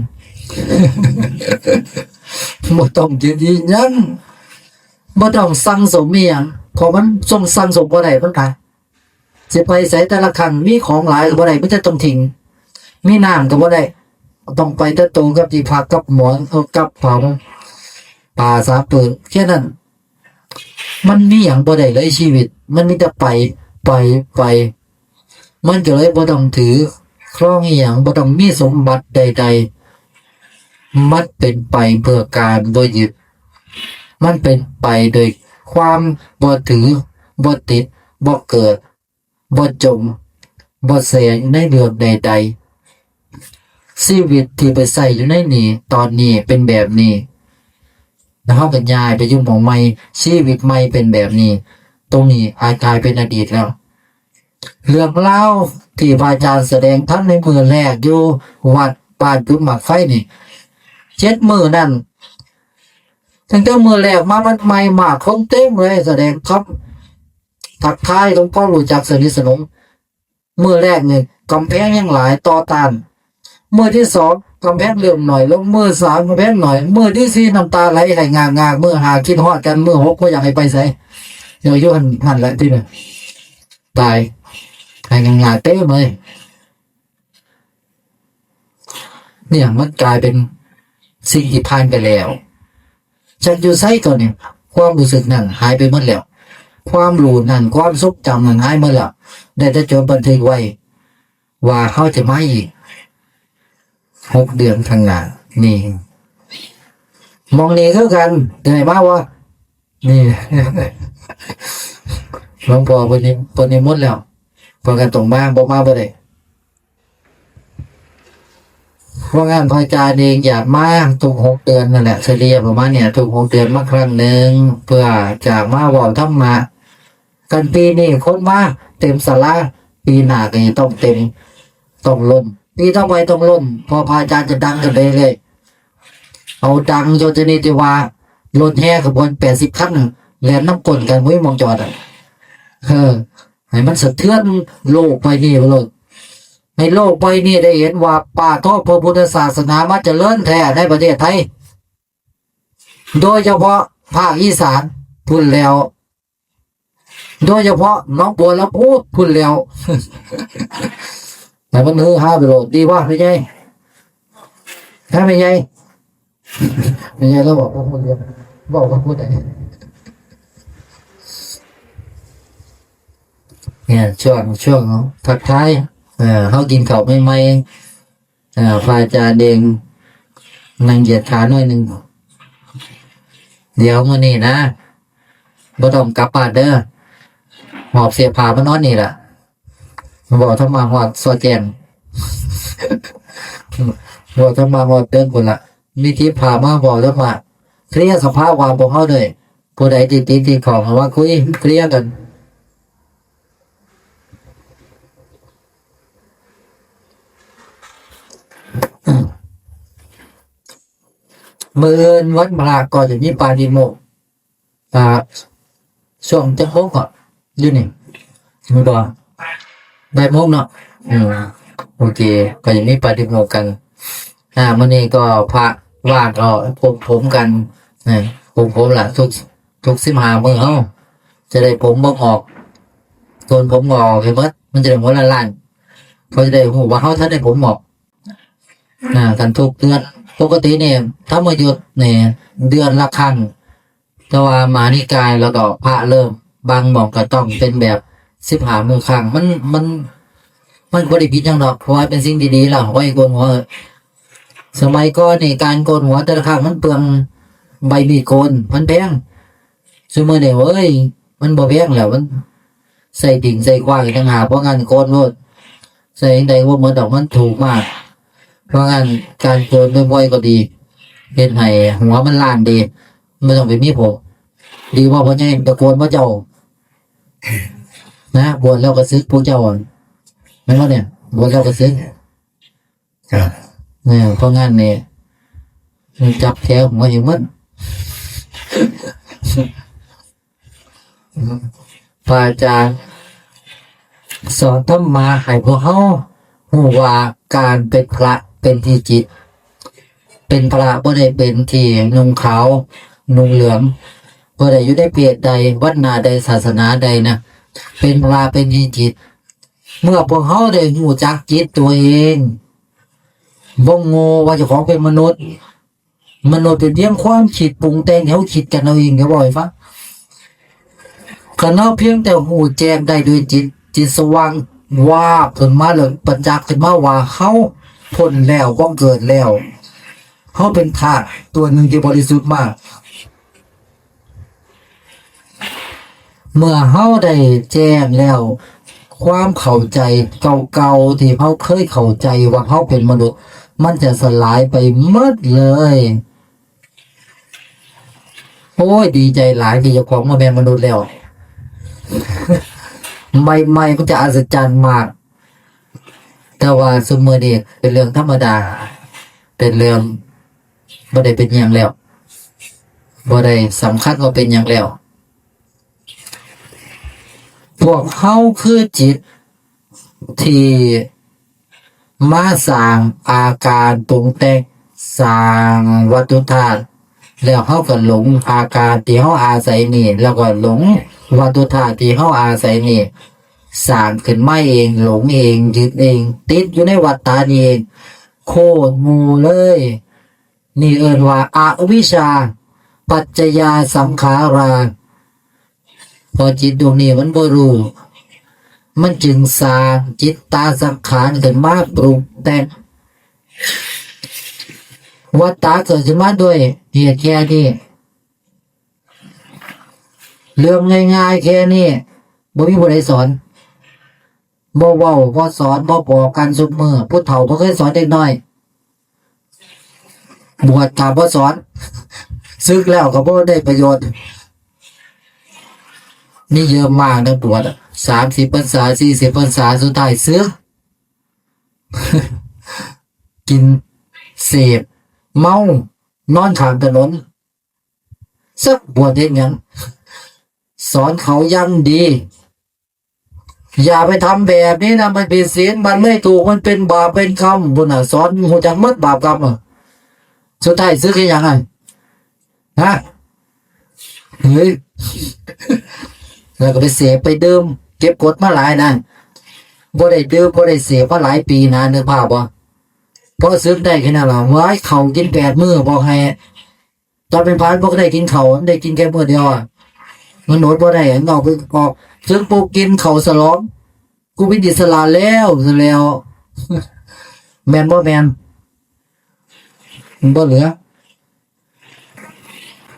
บ่ต้องคิดอีหยัง บ่ต้องสั่งสมอีหยัง เพราะมันส่งสั่งสมบ่ได้ มันหลาย สิไปไสแต่ละครั้ง มีของหลายก็บ่ได้ มันจะต้องทิ้ง มีน้ำก็บ่ได้ ต้องไปแต่โตกับที่พักกับหมอน เอ่อ กับผ้าห่ม ผ้าสามผืน แค่นั้น มันมีหยังบ่ได้เลยชีวิต มันมีแต่ไป ไป ไป มันก็เลยบ่ต้องถือครองอีหยัง บ่ต้องมีสมบัติใดๆ มันเป็นไปเพื่อการบ่ยึด มันเป็นไปโดยความบ่ถือ บ่ติด บ่เกิด บ่จม บ่แสอยู่ในเรื่องใดๆ ชีวิตที่ไปใช้อยู่ในนี้ ตอนนี้เป็นแบบนี้ แล้วเราก็ย้ายไปอยู่หม้องใหม่ ชีวิตใหม่เป็นแบบนี้ ตรงนี้อาจกลายเป็นอดีตแล้ว เรื่องราวที่พระอาจารย์แสดงธรรมในมื้อแรกอยู่วัดบ้านจุดหมากไฟนี่ เจ็ดมื้อนั่น ตั้งแต่มื้อแรกมามันใหม่มาก คนเต็มเลย แสดงธรรม ทักทายทำความรู้จักสนิทสนม มื้อแรกนี่กำแพงยังหลายต่อต้าน มื้อที่สองกำแพงเริ่มหน่อยลง มื้อสามกำแพงหน่อย มื้อที่สี่น้ำตาไหลไห้งากๆ มื้อห้าคิดฮอดกัน มื้อหกบ่อยากให้ไปไส อยากอยู่หั่น หั่นแหละที่นี่ ตาย ไห้งากๆ เต็มเลย เนี่ย มันกลายเป็นสิ่งที่ผ่านไปแล้ว จักอยู่ไสตอนนี้ ความรู้สึกนั้นหายไปหมดแล้ว ความรู้นั้น ความทรงจำนั้นหายหมดแล้ว ได้แต่จดบันทึกไว้ ว่าเขาจะมาอีก หกเดือนข้างหน้า นี่ หม่องนี้คือกัน ได้มาบ่ นี่ หลวงพ่อเพิ่นนิ เพิ่นนิมนต์แล้ว เพิ่นก็ต้องมา บ่มาบ่ได้ เพราะงั้นพระอาจารย์เองอยากมาทุกหกเดือนนั่นแหละ เฉลี่ยประมาณเนี่ย ทุกหกเดือนมาครั้งหนึ่ง เพื่อจะมาเว้าธรรมะ คันปีนี้คนมาเต็มศาลา ปีหน้าก็จะต้องเต็ม ต้องล้น ปีต่อไปต้องล้น เพราะพระอาจารย์จะดังขึ้นเรื่อยๆ เอาดังจนชนิดที่ว่ารถแห่ขบวนแปดสิบคัน แล่นนำก้นกัน บ่มีหม่องจอดอะ เออ ให้มันสะเทือนโลกใบนี้ไปโลด ให้โลกใบนี้ได้เห็นว่า ปาดโท้ พระพุทธศาสนามาเจริญแท้ในประเทศไทย โดยเฉพาะภาคอีสานพู้นแล้ว โดยเฉพาะหนองบัวลำพูพู้นแล้ว ให้มันฮือฮาไปโลด ดีบ่ แม่ใหญ่ ฮะ แม่ใหญ่ แม่ใหญ่ลาวบอกว่าพูดเดียว บอกว่าพูดไหน เนี่ย ช่วง ช่วงทักทาย เอ่อ เฮากินข้าวใหม่ๆ เอ่อ พระอาจารย์เองนั่งเหยียดขาหน่อยหนึ่ง เดี๋ยวมื้อนี้นะ บ่ต้องกลับบ้านเด้อ หอบเสื้อผ้ามานอนนี่ล่ะ เว้าธรรมะฮอดซอแจ้ง เว้าธรรมะฮอดเทิงพุ้นล่ะ มีทีมพามาเว้าธรรมะ เคลียร์สภาวะพวกเฮาเด้อ ผู้ใดที่ติดที่ข้อง เอามาคุยเคลียร์กัน มื้ออื่นวันพระก็จะมีปาฏิโมกข์ อ่า ช่วงจักโมงก็อยู่นี่ มื้อบ่ บ่ายโมงเนาะ อืม โอเค ก็จะมีปาฏิโมกข์กัน อ่า มื้อนี้ก็พระว่างก็ปลงผมกัน นะ ปลงผมล่ะ ทุก ทุกสิบห้ามื้อเฮาจะได้ผมบ่งอก โกนผมงอกให้หมด มันจะได้หัวล้านๆ เขาจะได้ฮู้ว่าเฮาทันได้ผมงอก อ่า กันทุกเดือน ปกติเนี่ย ธรรมยุทธ์เนี่ย เดือนละครั้ง แต่ว่ามหานิกายแล้วก็พระเริ่ม บางหม่องก็ต้องเป็นแบบสิบห้ามื้อครั้ง มัน มัน มันบ่ได้ผิดหยังดอก เพราะว่าเป็นสิ่งดีๆ แล้ว ไว้โกนหัว สมัยก่อนนี่การโกนหัวแต่ละครั้งมันเปลืองใบมีดโกน มันแพง ซุมื้อนี้เว้ย มันบ่แพงแล้ว มันใส่บิ่งใส่ขว้างอีกต่างหาก เพราะงั้นโกนโลด ใส่จั่งใดบ่หมดดอก มันถูกมาก เพราะงั้นการโกนบ่อยๆ ก็ดี เฮ็ดให้หัวมันล้านดี บ่ต้องไปมีผม ดีบ่พ่อใหญ่ ตะโกนบ่เจ้า นะ บวชแล้วก็สึกพวกเจ้า แม่นบ่เนี่ย บวชแล้วก็สึก ครับ เนี่ย เพราะงั้นนี่ จับแถวหัวให้หมด พระอาจารย์สอนธรรมะให้พวกเฮาฮู้ว่าการเป็นพระเป็นที่จิต เป็นพระบ่ได้เป็นที่นุ่งขาวนุ่งเหลือง บ่ได้อยู่ในเพศใด วรรณะใด ศาสนาใดนะ เป็นพระเป็นที่จิต เมื่อพวกเฮาได้ฮู้จักจิตตัวเอง บ่โง่ว่าเจ้าของเป็นมนุษย์ มนุษย์เป็นเพียงความคิดปรุงแต่งที่เฮาคิดกันเอาเอง เดี๋ยวบอกให้ฟัง คันเฮาเพียงแต่ฮู้แจ้งได้ด้วยจิต จิตสว่างวาบขึ้นมาเลย ประจักษ์ขึ้นมาว่าเฮาพ้นแล้ว บ่เกิดแล้ว เฮาเป็นธาตุตัวหนึ่งที่บริสุทธิ์มาก เมื่อเฮาได้แจ้งแล้ว ความเข้าใจเก่าๆ ที่เฮาเคยเข้าใจว่าเฮาเป็นมนุษย์ มันจะสลายไปหมดเลย โอ้ย ดีใจหลายที่เจ้าของบ่แม่นมนุษย์แล้ว ใหม่ๆ มันจะอัศจรรย์มาก แต่ว่าซุมื้อนี้เป็นเรื่องธรรมดา เป็นเรื่องบ่ได้เป็นหยังแล้ว บ่ได้สำคัญว่าเป็นหยังแล้ว พวกเฮาคือจิตที่มาสร้างอาการปรุงแต่ง สร้างวัตถุธาตุ แล้วเฮาก็หลงอาการที่เฮาอาศัยนี่ แล้วก็หลงวัตถุธาตุที่เฮาอาศัยนี่ สร้างขึ้นมาเอง หลงเอง ยึดเอง ติดอยู่ในวัฏฏะนี่เอง โคตรโง่เลย นี่เอิ้นว่าอวิชชา ปัจจยาสังขารา เพราะจิตดวงนี้มันบ่รู้ มันจึงสร้างจิตตาสังขารขึ้นมาปรุงแต่ง วัฏฏะเกิดขึ้นมาด้วยเหตุแค่นี้ เรื่องง่ายๆ แค่นี้ บ่มีผู้ใดสอน บ่เว้า บ่สอน บ่บอกกันซุมื้อ ผู้เฒ่าบ่เคยสอนเด็กน้อย บวชก็บ่สอน สึกแล้วก็บ่ได้ประโยชน์ นี่เยอะมากนะ บวชอะ สามสิบพรรษา สี่สิบพรรษา สุดท้ายสึก กิน เสพ เมา นอนข้างถนน สักบวชเฮ็ดหยัง สอนเขาอย่างดี อย่าไปทำแบบนี้นะ มันผิดศีล มันไม่ถูก มันเป็นบาปเป็นกรรม พุ้นน่ะ สอนฮู้จักหมดบาปกรรมอะ สุดท้ายสึกเฮ็ดหยังอะ ฮะ เฮ้ย แล้วก็ไปเสพไปดื่ม เก็บกดมาหลายนะ บ่ได้ดื่ม บ่ได้เสพมาหลายปีนะ นึกภาพบ่ พอสึกได้แค่นั้นล่ะ ว้าย ข้าวกินแปดมื้อ บอกให้ ตอนเป็นพระบ่ได้กินข้าว ได้กินแค่มื้อเดียวอะ มันอดบ่ได้อะ นอกไปออก สึกปุ๊บกินข้าวฉลอง กูเป็นอิสระแล้ว แล้ว แม่นบ่แม่น มันบ่เหลือ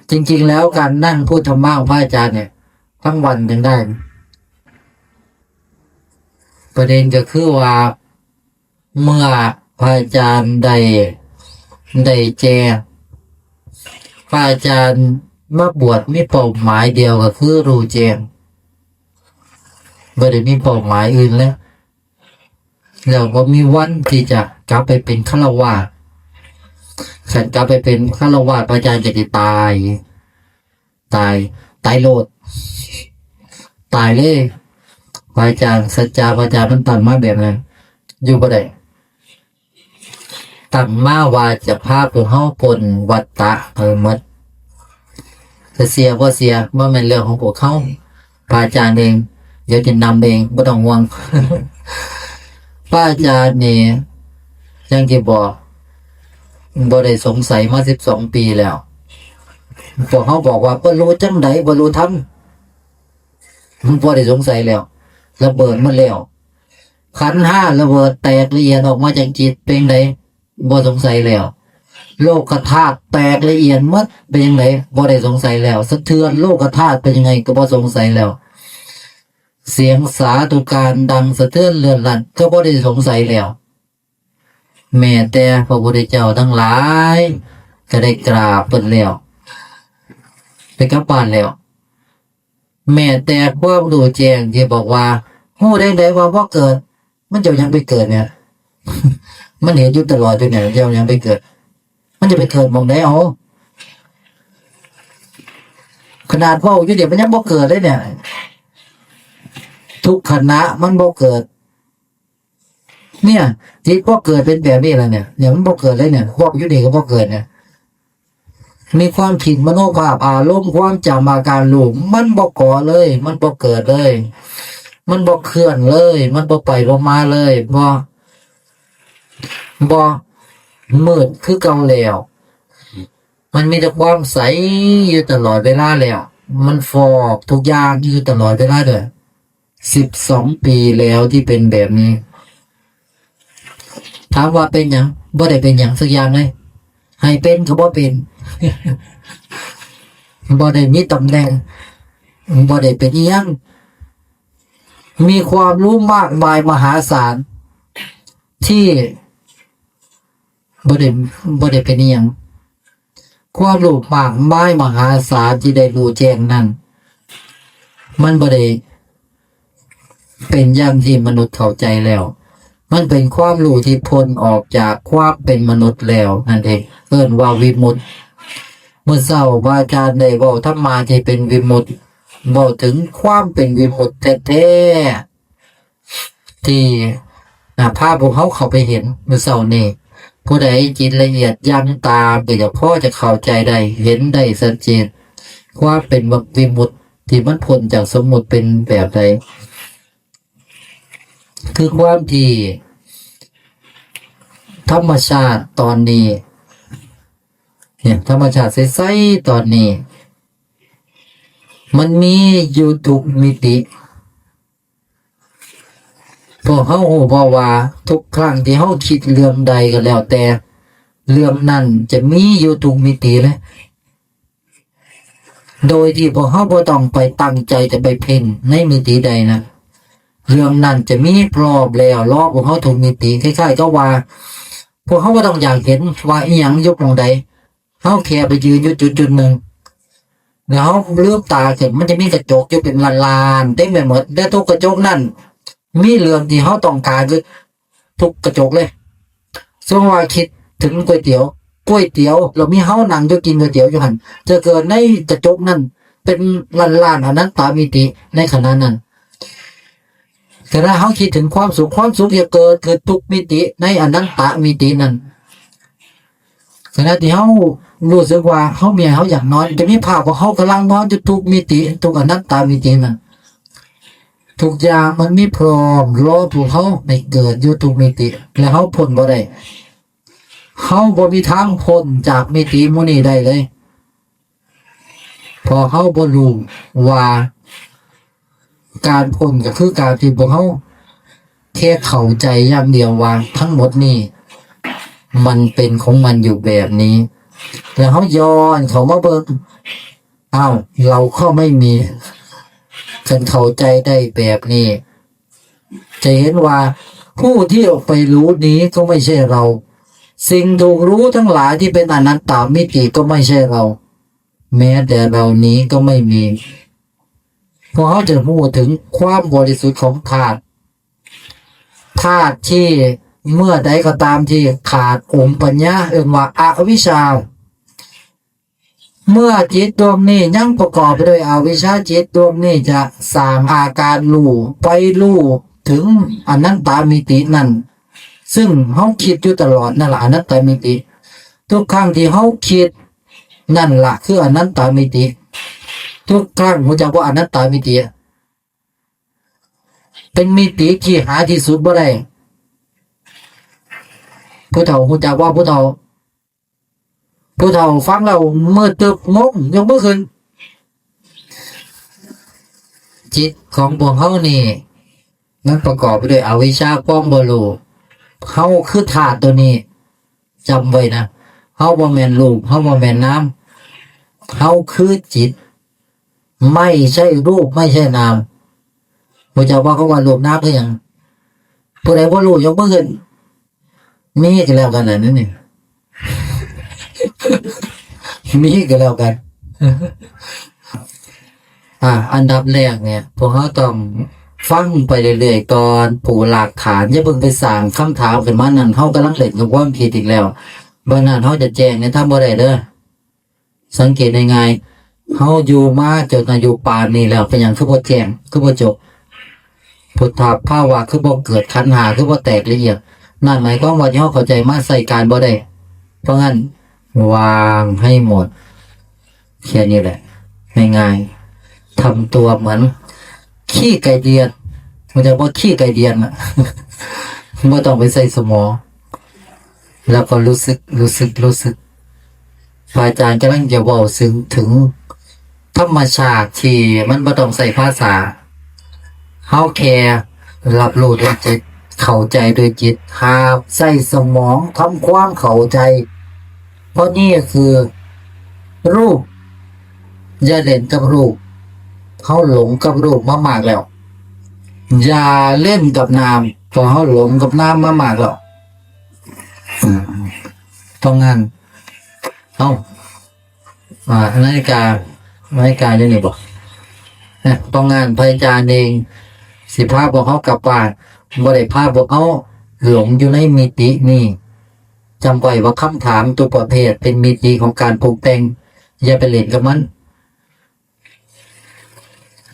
จริงๆ แล้วการนั่งพูดธรรมะของพระอาจารย์เนี่ย ทั้งวันยังได้ ประเด็นก็คือว่า เมื่อพระอาจารย์ได้ ได้แจ้ง พระอาจารย์มาบวชมีเป้าหมายเดียวก็คือรู้แจ้ง บ่ได้มีเป้าหมายอื่นแล้ว แล้วบ่มีวันที่จะกลับไปเป็นฆราวาส คันกลับไปเป็นฆราวาส พระอาจารย์ก็สิตาย ตาย ตายโลด ตายเลย พระอาจารย์ สัจจะพระอาจารย์มันตั้งมาแบบนั้น อยู่บ่ได้ ตั้งมาว่าจะพาพวกเฮาพ้นวัฏฏะให้หมด จะเสียบ่เสีย บ่แม่นเรื่องของพวกเฮา พระอาจารย์เอง เดี๋ยวจะนำเอง บ่ต้องห่วง พระอาจารย์นี่ อย่างที่บอก บ่ได้สงสัยมาสิบสองปีแล้ว พวกเฮาบอกว่าบ่รู้จั่งใด บ่รู้ธรรม มันบ่ได้สงสัยแล้ว ระเบิดหมดแล้ว ขันธ์ห้าระเบิดแตกละเอียดออกมาจากจิต เป็นใด บ่สงสัยแล้ว โลกธาตุแตกละเอียดหมด เป็นจั่งใด บ่ได้สงสัยแล้ว สะเทือนโลกธาตุเป็นยังไงก็บ่สงสัยแล้ว เสียงสาธุการดังสะเทือนเลื่อนลั่น ก็บ่ได้สงสัยแล้ว แม้แต่พระพุทธเจ้าทั้งหลาย ก็ได้กราบเพิ่นแล้ว ไปกลับบ้านแล้ว แม้แต่ความรู้แจ้งที่บอกว่า ฮู้ได้ไดว่าบ่เกิด มันจะยังไปเกิดเนี่ย มันเห็นอยู่ตลอดอยู่เนี่ย จะยังไปเกิด มันจะไปเกิดหม่องใด เอา ขนาดเว้าอยู่เนี่ย มันยังบ่เกิดเลยเนี่ย ทุกขณะมันบ่เกิด เนี่ย จิตบ่เกิดเป็นแบบนี้แล้วเนี่ย เนี่ยมันบ่เกิดเลยเนี่ย เว้าอยู่นี่ก็บ่เกิดเนี่ย มีความคิดมโนภาพอารมณ์ความจำอาการรู้ มันบ่ก่อเลย มันบ่เกิดเลย มันบ่เคลื่อนเลย มันบ่ไปบ่มาเลย บ่ บ่มืดคือเก่าแล้ว มันมีแต่ความใสอยู่ตลอดเวลาแล้ว มันฟอกทุกอย่างอยู่ตลอดเวลาเด้อ สิบสองปีแล้วที่เป็นแบบนี้ ถามว่าเป็นหยัง บ่ได้เป็นหยังสักอย่างเลย ให้เป็นก็บ่เป็น บ่ได้มีตำแหน่ง บ่ได้เป็นอิหยัง มีความรู้มากมายมหาศาล ที่บ่ได้ บ่ได้เป็นอิหยัง ความรู้มากมายมหาศาลที่ได้รู้แจ้งนั้น มันบ่ได้เป็นอย่างที่มนุษย์เข้าใจแล้ว มันเป็นความรู้ที่พ้นออกจากความเป็นมนุษย์แล้วนั่นเอง เอิ้นว่าวิมุตติ มื้อเช้าพระอาจารย์ได้เว้าธรรมะที่เป็นวิมุตติ เว้าถึงความเป็นวิมุตติแท้ๆ ที่ อ่า พาพวกเฮาเข้าไปเห็นมื้อเช้านี้ ผู้ใดจิตละเอียดยังตา ก็จะพอจะเข้าใจได้ เห็นได้ชัดเจน ความเป็นวิมุตติที่มันพ้นจากสมมุติเป็นแบบใด คือความที่ธรรมชาติตอนนี้ เนี่ย ธรรมชาติใสๆ ตอนนี้ มันมีอยู่ทุกมิติ พวกเฮาฮู้บ่ว่าทุกครั้งที่เฮาคิดเรื่องใดก็แล้วแต่ เรื่องนั้นจะมีอยู่ทุกมิติเลย โดยที่พวกเฮาบ่ต้องไปตั้งใจจะไปเพ่งในมิติใดนะ เรื่องนั้นจะมีพร้อมแล้ว รอพวกเฮาทุกมิติ คล้ายๆ กับว่า พวกเฮาบ่ต้องอยากเห็นว่าอิหยังอยู่หม่องใด เฮาแค่ไปยืนอยู่จุดจุดหนึ่ง แล้วเฮาลืมตาขึ้น มันจะมีกระจกอยู่เป็นล้านๆ เต็มไปหมด และทุกกระจกนั้น มีเรื่องที่เฮาต้องการอยู่ทุกกระจกเลย สมมุติว่าคิดถึงก๋วยเตี๋ยว ก๋วยเตี๋ยว แล้วมีเฮานั่งอยู่กินก๋วยเตี๋ยวอยู่หั่น จะเกิดในกระจกนั้น เป็นล้านๆ อนันตมิติในขณะนั้น ขณะเฮาคิดถึงความสุข ความสุขจะเกิดขึ้นทุกมิติในอนันตมิตินั้น ขณะที่เฮารู้สึกว่าเฮาเมื่อย เฮาอยากนอน จะมีภาพว่าเฮากำลังนอนอยู่ทุกมิติ ทุกอนันตมิตินั้น ทุกอย่างมันมีพร้อมรอพวกเฮาให้เกิดอยู่ทุกมิติ และเฮาพ้นบ่ได้ เฮาบ่มีทางพ้นจากมิติหมู่นี้ได้เลย เพราะเฮาบ่รู้ว่า การพ้นก็คือการที่พวกเฮาแค่เข้าใจอย่างเดียวว่าทั้งหมดนี้ มันเป็นของมันอยู่แบบนี้ แล้วเฮาย้อนเข้ามาเบิ่ง อ้าว เราก็ไม่มี กันเข้าใจได้แบบนี้ จะเห็นว่าผู้ที่ออกไปรู้นี้ก็ไม่ใช่เรา สิ่งถูกรู้ทั้งหลายที่เป็นอนัตตามิติก็ไม่ใช่เรา แม้แต่เรานี้ก็ไม่มี พวกเขาจะรู้ถึงความบริสุทธิ์ของธาตุ ธาตุที่เมื่อใดก็ตามที่ขาดองค์ปัญญา เอิ้นว่าอวิชชา เมื่อจิตดวงนี้ยังประกอบไปด้วยอวิชชา จิตดวงนี้จะสร้างอาการรู้ ไปรู้ถึงอนัตตามิตินั่น ซึ่งเฮาคิดอยู่ตลอดนั่นแหละอนัตตามิติ ทุกครั้งที่เฮาคิด นั่นละคืออนัตตามิติ ทุกครั้งรู้จักว่าอนัตตามิติ เป็นมิติที่หาที่สุดบ่ได้ ผู้เฒ่ารู้จักว่าผู้เฒ่า ผู้เฒ่าฟังแล้วมืดตึ๊บงง ยกมือขึ้น จิตของพวกเฮานี่ มันประกอบไปด้วยอวิชชาความบ่รู้ เฮาคือธาตุตัวนี้ จำไว้นะ เฮาบ่แม่นรูป เฮาบ่แม่นนาม เฮาคือจิต ไม่ใช่รูป ไม่ใช่นาม รู้จักว่าเขาว่ารูปนามคือหยัง ผู้ใดบ่รู้ยกมือขึ้น มีก็แล้วกันนะนี่ มีก็แล้วกัน อ่า อันดับแรกเนี่ย พวกเฮาต้องฟังไปเรื่อยๆก่อน ปูรากฐาน อย่าเพิ่งไปสร้างคำถามขึ้นมานั่น เฮากำลังเล่นกับความคิดอีกแล้ว บ่นั้นเฮาจะแจ้งในธรรมบ่ได้เด้อ สังเกตง่ายๆ เฮาอยู่มาจนอายุปานนี้แล้ว เป็นหยังคือบ่แจ้ง คือบ่จบ พุทธภาวะคือบ่เกิด ขันธ์ห้าคือบ่แตกละเอียด นั่นหมายความว่าที่เฮาเข้าใจมาใช้การบ่ได้ เพราะงั้น วางให้หมด แค่นี้แหละ ง่ายๆ ทำตัวเหมือนขี้ไก่เดือน มันจะว่าขี้ไก่เดือนอะ ไม่ต้องไปใส่สมอง แล้วก็รู้สึก รู้สึก รู้สึก พระอาจารย์กำลังจะเว้าถึง ถึงธรรมชาติที่มันบ่ต้องใช้ภาษา เฮาแค่รับรู้ด้วยจิต เข้าใจด้วยจิต หากใช้สมองทำความเข้าใจ เพราะนี่คือรูป อย่าเล่นกับรูป เฮาหลงกับรูปมามากแล้ว อย่าเล่นกับนาม เพราะเฮาหลงกับนามมามากแล้ว อืม ต้องงั้น เอ้า อ่า นาฬิกา นาฬิกาอยู่นี่บ่ นะ ต้องงานพระอาจารย์เอง สิพาพวกเขากลับบ้าน บ่ได้พาพวกเขาหลงอยู่ในมิตินี่ จำไว้ว่าคำถามทุกประเภทเป็นมิติของการปรุงแต่ง อย่าไปเล่นกับมัน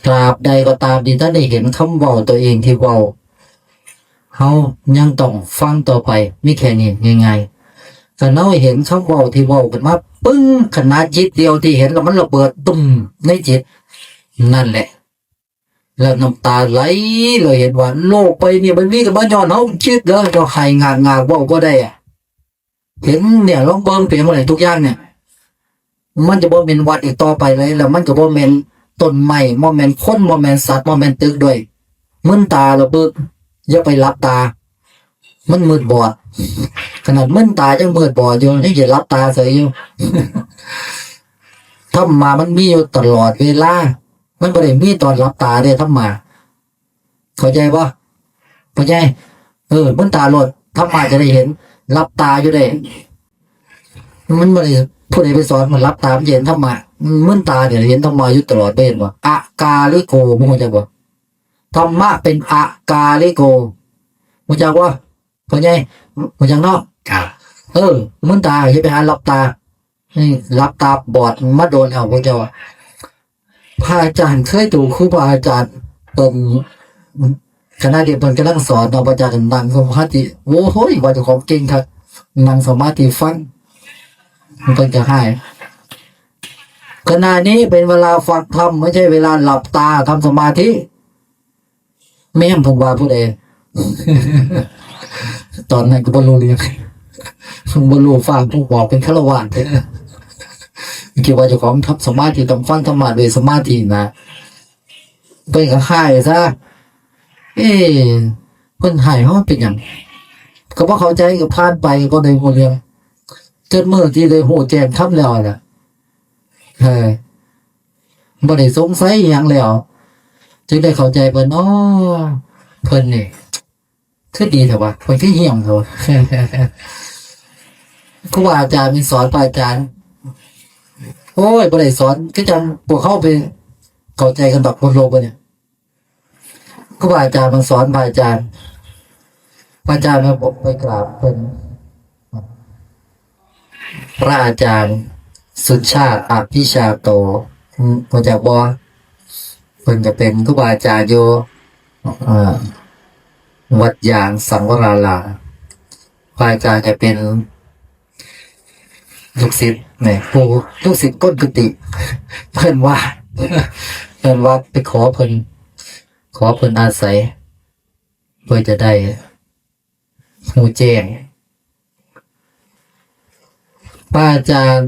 ตราบใดก็ตามที่ท่านได้เห็นคำเว้าตัวเองที่เว้า เฮายังต้องฟังต่อไป มีแค่นี้ง่ายๆ ถ้าเฮาเห็นคำเว้าที่เว้าขึ้นมาปึ้ง ขณะจิตเดียวที่เห็นแล้วมันระเบิดตุ้มในจิต นั่นแหละ แล้วน้ำตาไหล เลยเห็นว่าโลกใบนี้มันมีแต่มาย้อนเฮาคิดเด้อ เจ้าไห้งากๆ เว้าบ่ได้อะ เห็นเนี่ย ลองเบิ่งเปรียบเมื่อไหร่ทุกอย่างเนี่ย มันจะบ่แม่นวัดอีกต่อไปเลย แล้วมันก็บ่แม่นต้นไม้ บ่แม่นคน บ่แม่นสัตว์ บ่แม่นตึกด้วย มึนตาแล้วเบิก อย่าไปหลับตา มันมืดบอด ขนาดมึนตายังมืดบอดอยู่ ยังจะหลับตาเฉยอยู่ ธรรมะมันมีอยู่ตลอดเวลา มันบ่ได้มีตอนหลับตาเด้ ธรรมะ เข้าใจบ่ เข้าใจ เออ มึนตาโลด ธรรมะจะได้เห็น หลับตาอยู่ได้ มันบ่ได้ ผู้ใดไปสอนมันหลับตามันจะเห็นธรรมะ มึนตาเนี่ยเห็นธรรมะอยู่ตลอด บ่เห็นบ่ อากาลิโก มึงรู้จักบ่ ธรรมะเป็นอากาลิโก รู้จักบ่ เข้าใจ รู้จักเนาะ ครับ เออ มึนตาอย่าไปหาหลับตา นี่หลับตาบอดมาโดนแล้วพวกเจ้าอะ พระอาจารย์เคยดูครูบาอาจารย์เปิ้น ขณะที่เปิ้นกำลังสอนเนาะ พระอาจารย์นั่งสมาธิ โอ้โห ว่าเจ้าของเก่งคัก นั่งสมาธิฟัง เปิ้นก็ไห้ ขณะนี้เป็นเวลาฟังธรรม ไม่ใช่เวลาหลับตาทำสมาธิ แม่นเพิ่นว่าผู้ใด ตอนนั้นก็บ่รู้เรื่อง บ่รู้ฟ้าผู้บอกเป็นฆราวาสเด้อ คิดว่าเจ้าของทำสมาธิ ต้องฟังธรรมะด้วยสมาธินะ เพิ่นก็ไห้ซะ เอ้ เพิ่นไห้เฮาเป็นหยัง ก็บ่เข้าใจ ก็ผ่านไป บ่ได้รู้เรื่อง จนมื้อที่ได้รู้แจ้งธรรมแล้วน่ะ เออ บ่ได้สงสัยอิหยังแล้ว จึงได้เข้าใจเพิ่น อ๋อ เพิ่นนี่ คือดีแท้วะ เพิ่นคือเฮี้ยงแท้วะ ครูบาอาจารย์มีสอนพระอาจารย์ โอ้ย บ่ได้สอน คือจั่งพวกเฮาไปเข้าใจกันดอก บนโลกบ่เนี่ย ครูบาอาจารย์มาสอนพระอาจารย์ พระอาจารย์มาบอกไปกราบเพิ่น พระอาจารย์สุชาติอภิชาโต อืม รู้จักบ่ เพิ่นก็เป็นครูบาอาจารย์อยู่ เอ่อ วัดยางสังวราราม พระอาจารย์ก็เป็นลูกศิษย์แหม ผู้ลูกศิษย์ก้นกุฏิ เพิ่นว่า เพิ่นว่าไปขอเพิ่น ขอเพิ่นอาศัย เพื่อจะได้ฮู้แจ้ง พระอาจารย์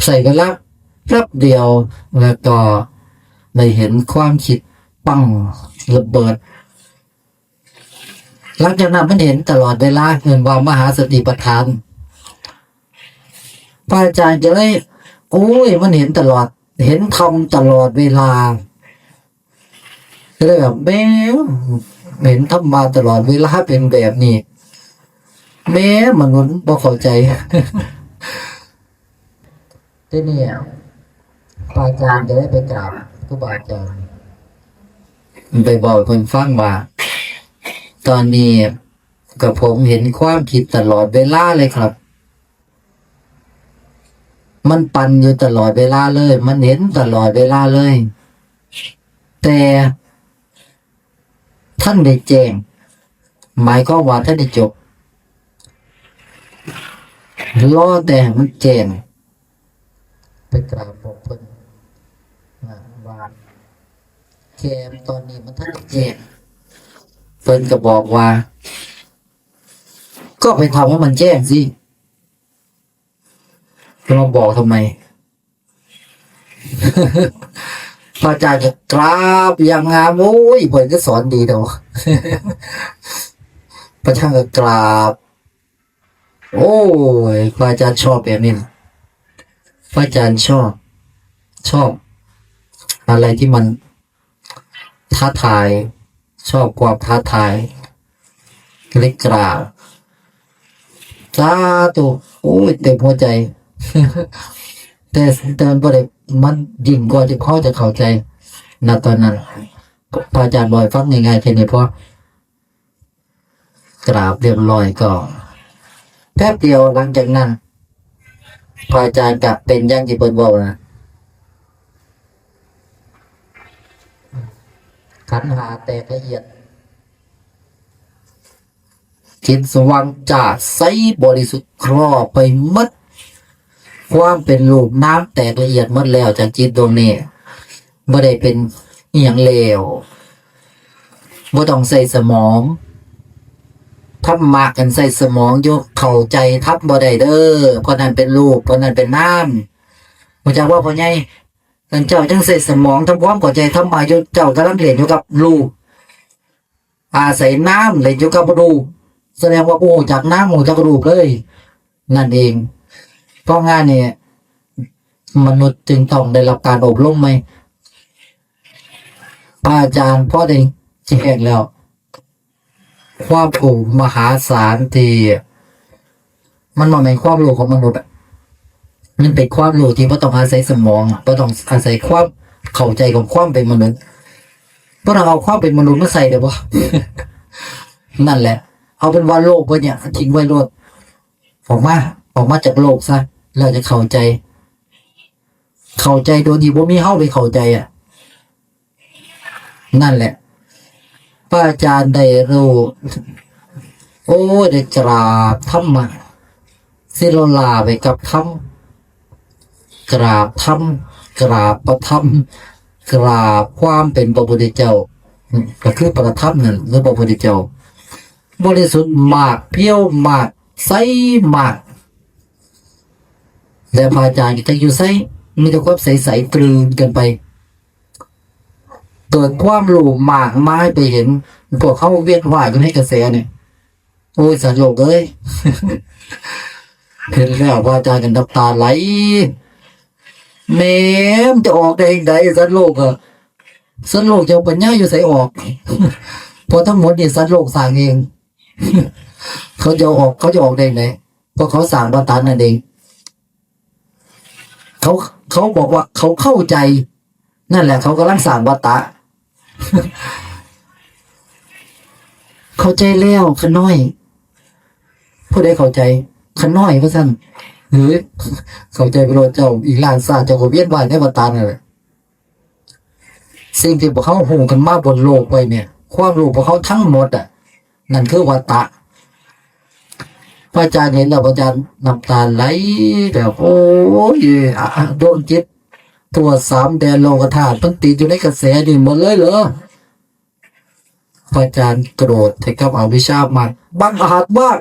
ใช้เวลาแป๊บเดียว แล้วก็ได้เห็นความคิดปังระเบิด หลังจากนั้นมันเห็นตลอดเวลา เอิ้นว่ามหาสติปัฏฐาน พระอาจารย์ก็เลย โอ้ย มันเห็นตลอด เห็นธรรมตลอดเวลา ก็เลยแบบ แหม เห็นธรรมะตลอดเวลาเป็นแบบนี้ แหม มนุษย์บ่เข้าใจ ทีนี้พระอาจารย์ก็เลยไปกราบครูบาอาจารย์ ไปบอกเพิ่นฟังว่า ตอนนี้กระผมเห็นความคิดตลอดเวลาเลยครับ มันปั่นอยู่ตลอดเวลาเลย มันเห็นตลอดเวลาเลย แต่ท่านได้แจ้ง หมายความว่าท่านได้จบ รอแต่ให้มันแจ้ง ไปกราบบอกเพิ่น อ่า ว่าแค่ตอนนี้มันท่านได้แจ้ง เพิ่นก็บอกว่า ก็ไปทำให้มันแจ้งสิ จะมาบอกทำไม พระอาจารย์ก็กราบอย่างงาม โอ้ย เพิ่นก็สอนดีเนาะ พระอาจารย์ก็กราบ โอ้ย พระอาจารย์ชอบแบบนี้นะ พระอาจารย์ชอบ ชอบ อะไรที่มันท้าทาย ชอบความท้าทาย เล็กกราบ สาธุ โอ้ย เต็มหัวใจ แต่ แต่มันบ่ได้ มันยิ่งกว่าที่พ่อจะเข้าใจ ณ ตอนนั้น พระอาจารย์บอกให้ฟังง่ายๆแค่นี้พอ กราบเรียบร้อยก็ แป๊บเดียวหลังจากนั้น พระอาจารย์ก็เป็นอย่างที่เพิ่นบอกนะ ขันธ์ห้าแตกละเอียด จิตสว่างจ้าใสบริสุทธิ์ครอบไปหมด ความเป็นรูปนามแตกละเอียดหมดแล้วจากจิตดวงนี้ บ่ได้เป็นอิหยังแล้ว บ่ต้องใช้สมอง ธรรมะกันใช้สมองอยู่ เข้าใจธรรมบ่ได้เด้อ เพราะนั่นเป็นรูป เพราะนั่นเป็นนาม รู้จักว่าพ่อใหญ่ ท่านเจ้าจังใช้สมองทำความเข้าใจธรรมะอยู่ เจ้ากำลังเล่นอยู่กับรูป อาศัยนามเล่นอยู่กับรูป แสดงว่าบ่รู้จักนาม บ่รู้จักรูปเลย นั่นเอง เพราะงานนี้ มนุษย์จึงต้องได้รับการอบรมใหม่ พระอาจารย์พอได้แจ้งแล้ว ความรู้มหาศาลที่ มันบ่แม่นความรู้ของมนุษย์อะ มันเป็นความรู้ที่บ่ต้องอาศัยสมองอะ บ่ต้องอาศัยความเข้าใจของความเป็นมนุษย์ บ่ต้องเอาความเป็นมนุษย์มาใส่ได้บ่ นั่นแหละ เอาเป็นว่าโลกเบิดเนี่ย ทิ้งไว้โลด ออกมา ออกมาจากโลกซะ แล้วจะเข้าใจ เข้าใจโดยที่บ่มีเฮาไปเข้าใจอะ นั่นแหละ พระอาจารย์ได้รู้ โอ้ย ได้กราบธรรมะ สิโลลาไปกับธรรม กราบธรรม กราบพระธรรม กราบความเป็นพระพุทธเจ้า ก็คือพระธรรมนั่น หรือพระพุทธเจ้า บริสุทธิ์มาก เพียวมาก ใสมาก และพระอาจารย์ก็จักอยู่ไส มีแต่ความใสๆ กลืนกันไป เกิดความรู้มากมายไปเห็น พวกเขาเวียนว่ายอยู่ในกระแสเนี่ย โอ้ย สัตว์โลกเอ้ย เห็นแล้วพระอาจารย์ก็น้ำตาไหล แหม มันจะออกได้จั่งใด สัตว์โลกอะ สัตว์โลกจะเอาปัญญาอยู่ไสออก เพราะทั้งหมดนี่สัตว์โลกสร้างเอง เขาจะเอาออก เขาจะออกได้ไง เพราะเขาสร้างวัฏฏะนั่นเอง เขา เขาบอกว่าเขาเข้าใจ นั่นแหละ เขากำลังสร้างวัฏฏะ เข้าใจแล้วข้าน้อย ผู้ใดเข้าใจ ข้าน้อยว่าซั่น หรือ เข้าใจไปโลดเจ้า อีกล้านชาติเจ้าก็เวียนว่ายในวัฏฏะนั่นแหละ สิ่งที่พวกเขาฮู้กันมาบนโลกไว้เนี่ย ความรู้พวกเขาทั้งหมดอ่ะ นั่นคือวัฏฏะ พระอาจารย์เห็นแล้วพระอาจารย์น้ำตาไหล แบบ โอ้ย อ่ะ อ่ะ ดวงจิตทั่วสามแดนโลกธาตุมันติดอยู่ในกระแสนี่หมดเลยเหรอ พระอาจารย์โกรธใส่กับอวิชชามาก บังอาจมาก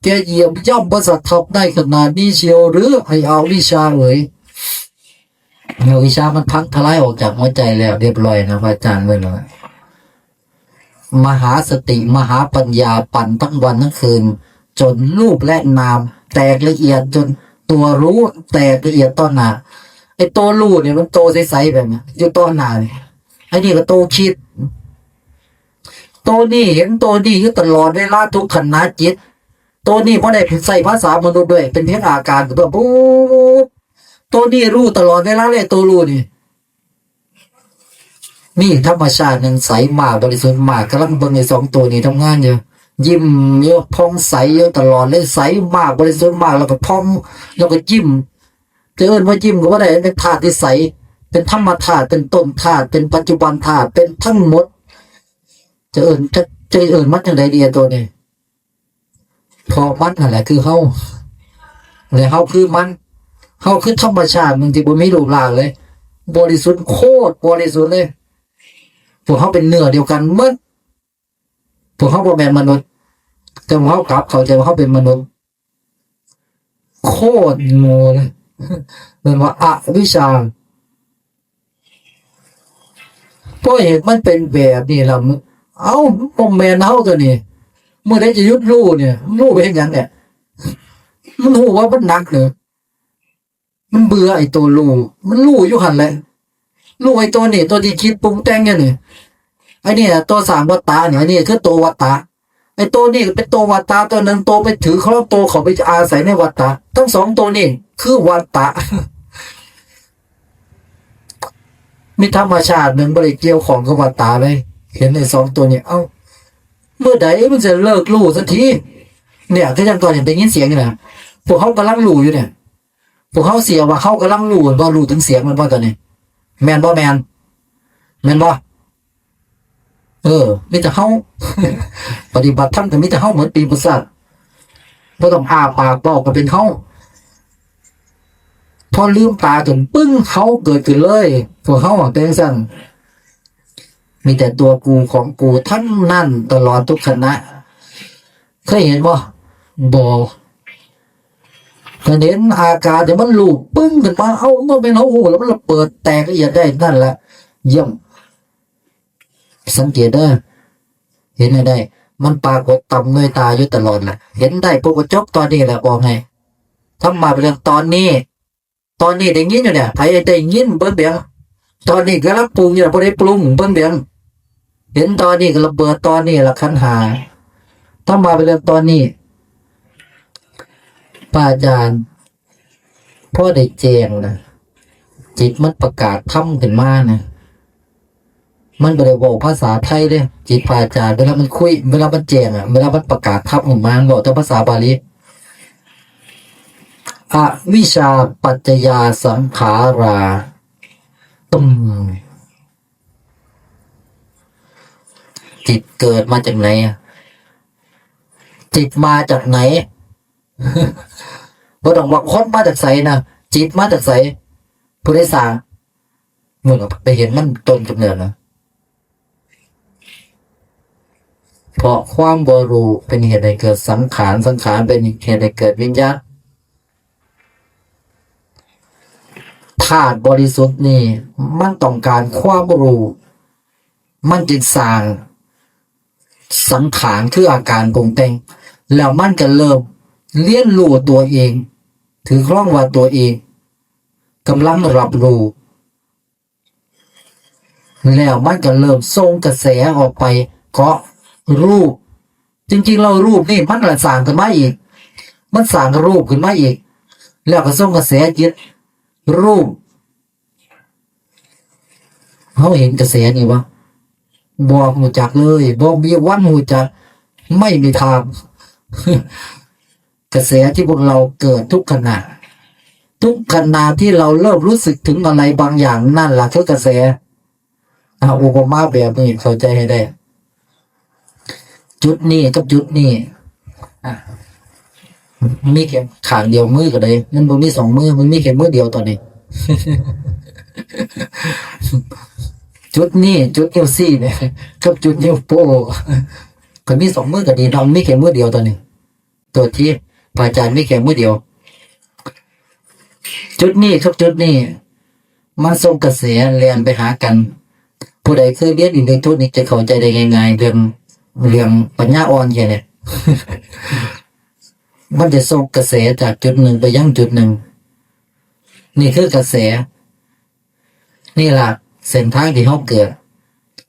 แกเหยียบย่ำพระสัทธรรมได้ขนาดนี้เชียวหรือ ไอ้อวิชชาเอ๋ย อวิชชามันพังทลายออกจากหัวใจแล้วเรียบร้อยนะ พระอาจารย์เมื่อนั้น มหาสติ มหาปัญญาปั่นทั้งวันทั้งคืน จนรูปและนามแตกละเอียด จนตัวรู้แตกละเอียดต่อหน้า ไอ้ตัวรู้เนี่ยมันโตใสๆแบบเนี้ย อยู่ต่อหน้าเนี่ย ไอ้นี่ก็โตคิด โตนี่เห็นโตนี่อยู่ตลอดเวลาทุกขณะจิต โตนี่บ่ได้ใช้ภาษามนุษย์ด้วย เป็นเพียงอาการก็แบบปุ๊บ โตนี่รู้ตลอดเวลาเลย โตรู้นี่ มีธรรมชาติหนึ่งใสมาก บริสุทธิ์มาก กำลังเบิ่งไอ้สองตัวนี้ทำงานอยู่ ยิ้มอยู่ ผ่องใสอยู่ตลอดเลย ใสมาก บริสุทธิ์มาก แล้วก็ผ่อง แล้วก็ยิ้ม จะเอิ้นว่ายิ้มก็บ่ได้ เป็นธาตุที่ใส เป็นธรรมธาตุ เป็นต้นธาตุ เป็นปัจจุบันธาตุ เป็นทั้งหมด จะเอิ้น จะ จะเอิ้นมันจั่งใดดีอะตัวนี้ เพราะมันนั่นแหละคือเฮา และเฮาคือมัน เฮาคือธรรมชาติหนึ่งที่บ่มีรูปร่างเลย บริสุทธิ์ โคตรบริสุทธิ์เลย พวกเฮาเป็นเนื้อเดียวกันหมด พวกเฮาบ่แม่นมนุษย์ แต่พวกเฮากลับเข้าใจว่าเฮาเป็นมนุษย์ โคตรโง่เลย แม่นว่าอวิชชา เพราะเหตุมันเป็นแบบนี้ล่ะ เอ้า บ่แม่นเฮาตัวนี้ เมื่อใดจะหยุดรู้เนี่ย รู้ไปเฮ็ดหยังเนี่ย มันรู้ว่ามันหนักเหรอ มันเบื่อไอ้ตัวรู้ มันรู้อยู่หั่นแหละ รู้ไอ้ตัวนี้ ตัวที่คิดปรุงแต่งอยู่นี่ ไอ้นี่ตัวสร้างวัฏฏะนี่ ไอ้นี่คือตัววัฏฏะ ไอ้ตัวนี้เป็นตัววัฏฏะตัวหนึ่ง ตัวไปถือครอง ตัวเข้าไปอาศัยในวัฏฏะ ทั้งสองตัวนี่คือวัฏฏะ มีธรรมชาติหนึ่งบ่ได้เกี่ยวข้องกับวัฏฏะเลย เห็นไอ้สองตัวนี้ เอ้า เมื่อใดมันจะเลิกรู้สักที เนี่ย คือจั่งตอนนี้ได้ยินเสียงอยู่นะ พวกเฮากำลังรู้อยู่เนี่ย พวกเฮาเสียว่าเฮากำลังรู้ บ่รู้ถึงเสียงมันบ่ตอนนี้ แม่นบ่แม่น แม่นบ่ เออ มีแต่เฮา ปฏิบัติธรรมก็มีแต่เฮาเหมือนปีศาจ บ่ต้องอ้าปากเว้าก็เป็นเฮา พอลืมตาขึ้นปึ้ง เฮาเกิดขึ้นเลย พวกเฮาอะเป็นจั่งซั้น มีแต่ตัวกูของกูทั้งนั้นตลอดทุกขณะ เคยเห็นบ่ บ่ คันเห็นอาการที่มันลูกปึ้งขึ้นมา เอ้า มันเป็นเฮาฮู้แล้วมันระเบิดแตกละเอียดได้นั่นแหละ เยี่ยม สังเกตเด้อ เห็นให้ได้ มันปรากฏตามเงยตาอยู่ตลอดแหละ เห็นได้ปุ๊บก็จบตอนนี้แหละ บอกให้ ธรรมะเป็นเรื่องตอนนี้ ตอนนี้ได้ยินอยู่เนี่ย ไผได้ยินเบิ่งเบียง ตอนนี้กำลังปรุงอยู่เนี่ย บ่ได้ปรุงเบิ่งเบียง เห็นตอนนี้ก็ระเบิดตอนนี้ละขันธ์ห้า ธรรมะเป็นเรื่องตอนนี้ พระอาจารย์ พอได้แจ้งนะ จิตมันประกาศธรรมขึ้นมานะ มันบ่ได้เว้าภาษาไทยเด้ จิตพระอาจารย์ เวลามันคุย เวลามันแจ้งอะ เวลามันประกาศธรรมออกมา มันเว้าแต่ภาษาบาลี อวิชชาปัจจยาสังขารา ตุ้ม จิตเกิดมาจากไหนอะ จิตมาจากไหน บ่ต้องว่าคนมาจากไสนะ จิตมาจากไส ผู้ใดสร้าง เมื่อไปเห็นมันต้นกำเนิดนะ เพราะความบ่รู้เป็นเหตุให้เกิดสังขาร สังขารเป็นเหตุให้เกิดวิญญาณ ธาตุบริสุทธิ์นี่ มันต้องการความรู้ มันจึงสร้างสังขารคืออาการปรุงแต่ง แล้วมันก็เริ่มเรียนรู้ตัวเอง ถือครองว่าตัวเองกำลังรับรู้ แล้วมันก็เริ่มส่งกระแสออกไปเกาะรูป จริงๆแล้วรูปนี่มันละสร้างขึ้นมาอีก มันสร้างรูปขึ้นมาอีก แล้วก็ส่งกระแสจิตรูป เขาเห็นกระแสนี่วะ บ่ฮู้จักเลย บ่มีวันฮู้จัก ไม่มีทาง กระแสที่พวกเราเกิดทุกขณะ ทุกขณะที่เราเริ่มรู้สึกถึงอะไรบางอย่าง นั่นแหละคือกระแส อ่ะ อุปมาแบบนี้เข้าใจให้ได้ จุดนี้กับจุดนี้ อ่ะ มีแค่ข้างเดียวมือก็ได้ มันบ่มีสองมือ มันมีแค่มือเดียวตอนนี้ จุดนี้ จุดนิ้วซี่เนี่ย กับจุดนิ้วโป้ง ก็มีสองมือก็ดีเนาะ มันมีแค่มือเดียวตอนนี้ ตัวที่พระอาจารย์มีแค่มือเดียว จุดนี้กับจุดนี้ มันส่งกระแสแล่นไปหากัน ผู้ใดเคยเรียนอิเล็กทรอนิกส์จะเข้าใจได้ง่ายๆ เรื่อง เรื่องปัญญาอ่อนแค่นี้ มันจะส่งกระแสจากจุดหนึ่งไปยังจุดหนึ่ง นี่คือกระแส นี่ล่ะ เส้นทางที่เขาเกิด